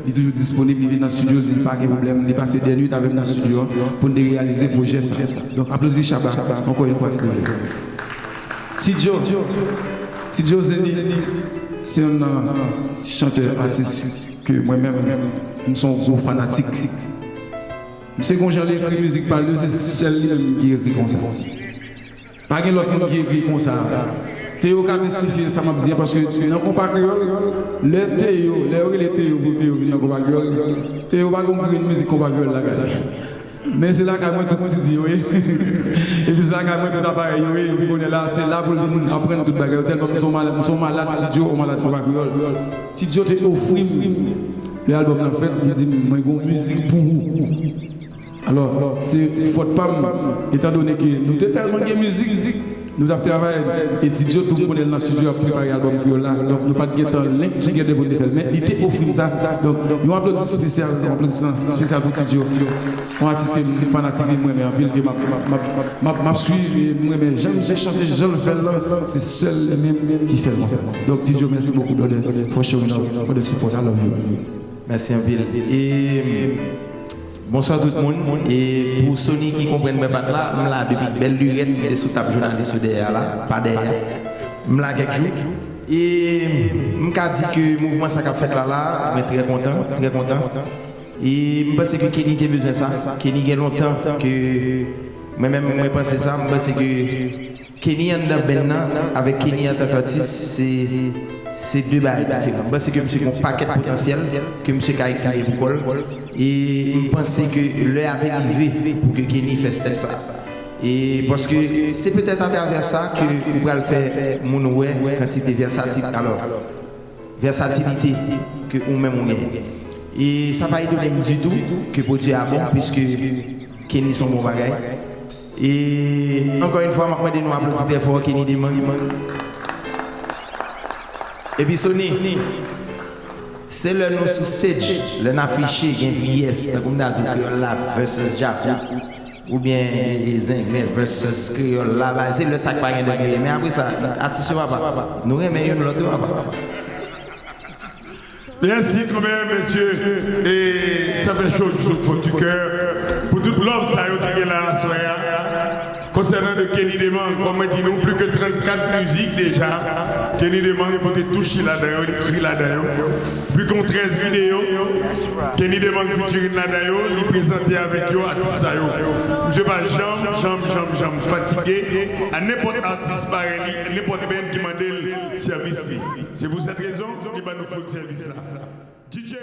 li toujou disponib, li vin nan estidyo, li di l pa gen pwoblèm, li pase dè nuit avè m nan estidyo an pou n te reyalize pwojè sa. Donk, aplodi Shabba ankò yon fwa, silvouplè. Ti Djo, Ti Djo Zeni, se yon nan chantè, atis ke mwen menm, m se yon gwo fanatik. Misye gon jan li ekri mizik pa l yo, se sèl li menm ki ekri konsa. Pa gen lòt moun ki ekri konsa. Théo ka testifye sa m ap di a, paske nan konpa kreyòl, lè Théo, lè yo rele Théo pou Théo vin nan konpa kreyòl, Théo pa gon grenn mizik konpa kreyòl lakay li. Men se lakay mwen tout C D yo ye. Epi se lakay mwen tout aparèy yo ye. Epi kounye a la, se la pou l vin aprann tout bagay yo. Tèlman m se yon malad, m se yon malad Ti Djo, yon malad konpa kreyòl. Ti Djo te ofri m, lè albòm nan fèt, li di m, "Mwen gon mizik pou ou." Alò, se fòt pa m, etan done ke nou te tèlman gen mizik, nou t ap travay, e Ti Djo tou m konnen l nan estidyo ap prepare albòm kreyòl la. Donk, nou pa t gen tan link together pou n te fè l, men li te ofri m sa. Donk, yon aplodisman espesyal, yon aplodisman espesyal pou Ti Djo. Yon atis ke m fanatik li, m renmen anpil, ke m ap, m ap, m ap, m ap, m ap swiv, e m renmen jan misye chante, jan l fè l lan, se sèl li menm ki fè l konsa. Donk, Ti Djo, merci beaucoup, brother, for showing up, for the support, I love you. Mèsi anpil. E, bonswa tout moun. E pou Sony ki konprann mwen pa t la, m la depi bèl lirèt, m te sou tab jounalis yo dèyè a la, pa dèyè. M la kèk jou. E m ka di ke mouvman sa k ap fèt la la, mwen trè kontan, trè kontan. E m panse ke Kenny te bezwen sa. Kenny gen lontan ke mwen menm mwen panse sa, m panse ke Kenny anndan band nan avèk Kenny antank atis, se, se de bagay diferan. M panse ke misye gen yon pakèt potansyèl ke misye ka eksprime pou kò l. E m panse ke lè a te rive pou ke Kenny fè step sa. E paske se petèt atravè sa ke ou pral fè moun wè kantite vèsati-, alò, vèsatilite ke ou menm ou genyen. E sa pa etone m ditou ke pwodui a bon, piske Kenny se yon bon bagay. E ankò yon fwa, m ap mande nou aplodi trè fò Kenny Demang. Epi Sony, se lè nou sou stage, lè n afiche, gen V S, tankou m ta di w, Kreyòl La versus Djakout, oubyen, e, e, Zenglen versus Kreyòl La, ba, se lè sa k pa gen dòt kriye. Men apre sa, atis yo, papa, nou renmen youn lòt yo, papa. Merci quand même, messieurs. Et ça fait chaud, chaud, chaud du cœur. Pour toute love, ça, yo, qui est là, soyez. Konsènan de Kenny Demang, kòm mwen di nou, plis ke trannkat mizik deja, Kenny Demang li pote touch li ladan yo, li ekri ladan yo. Plis ke trèz videyo, Kenny Demang featuring ladan yo, li prezante avèk yo atis sa yo. Misye pa janm, janm, janm, janm fatige a nenpòt atis parèy li, nenpòt band ki mande l sèvis li. Se pou sèt rezon, li ban nou full sèvis la. D J.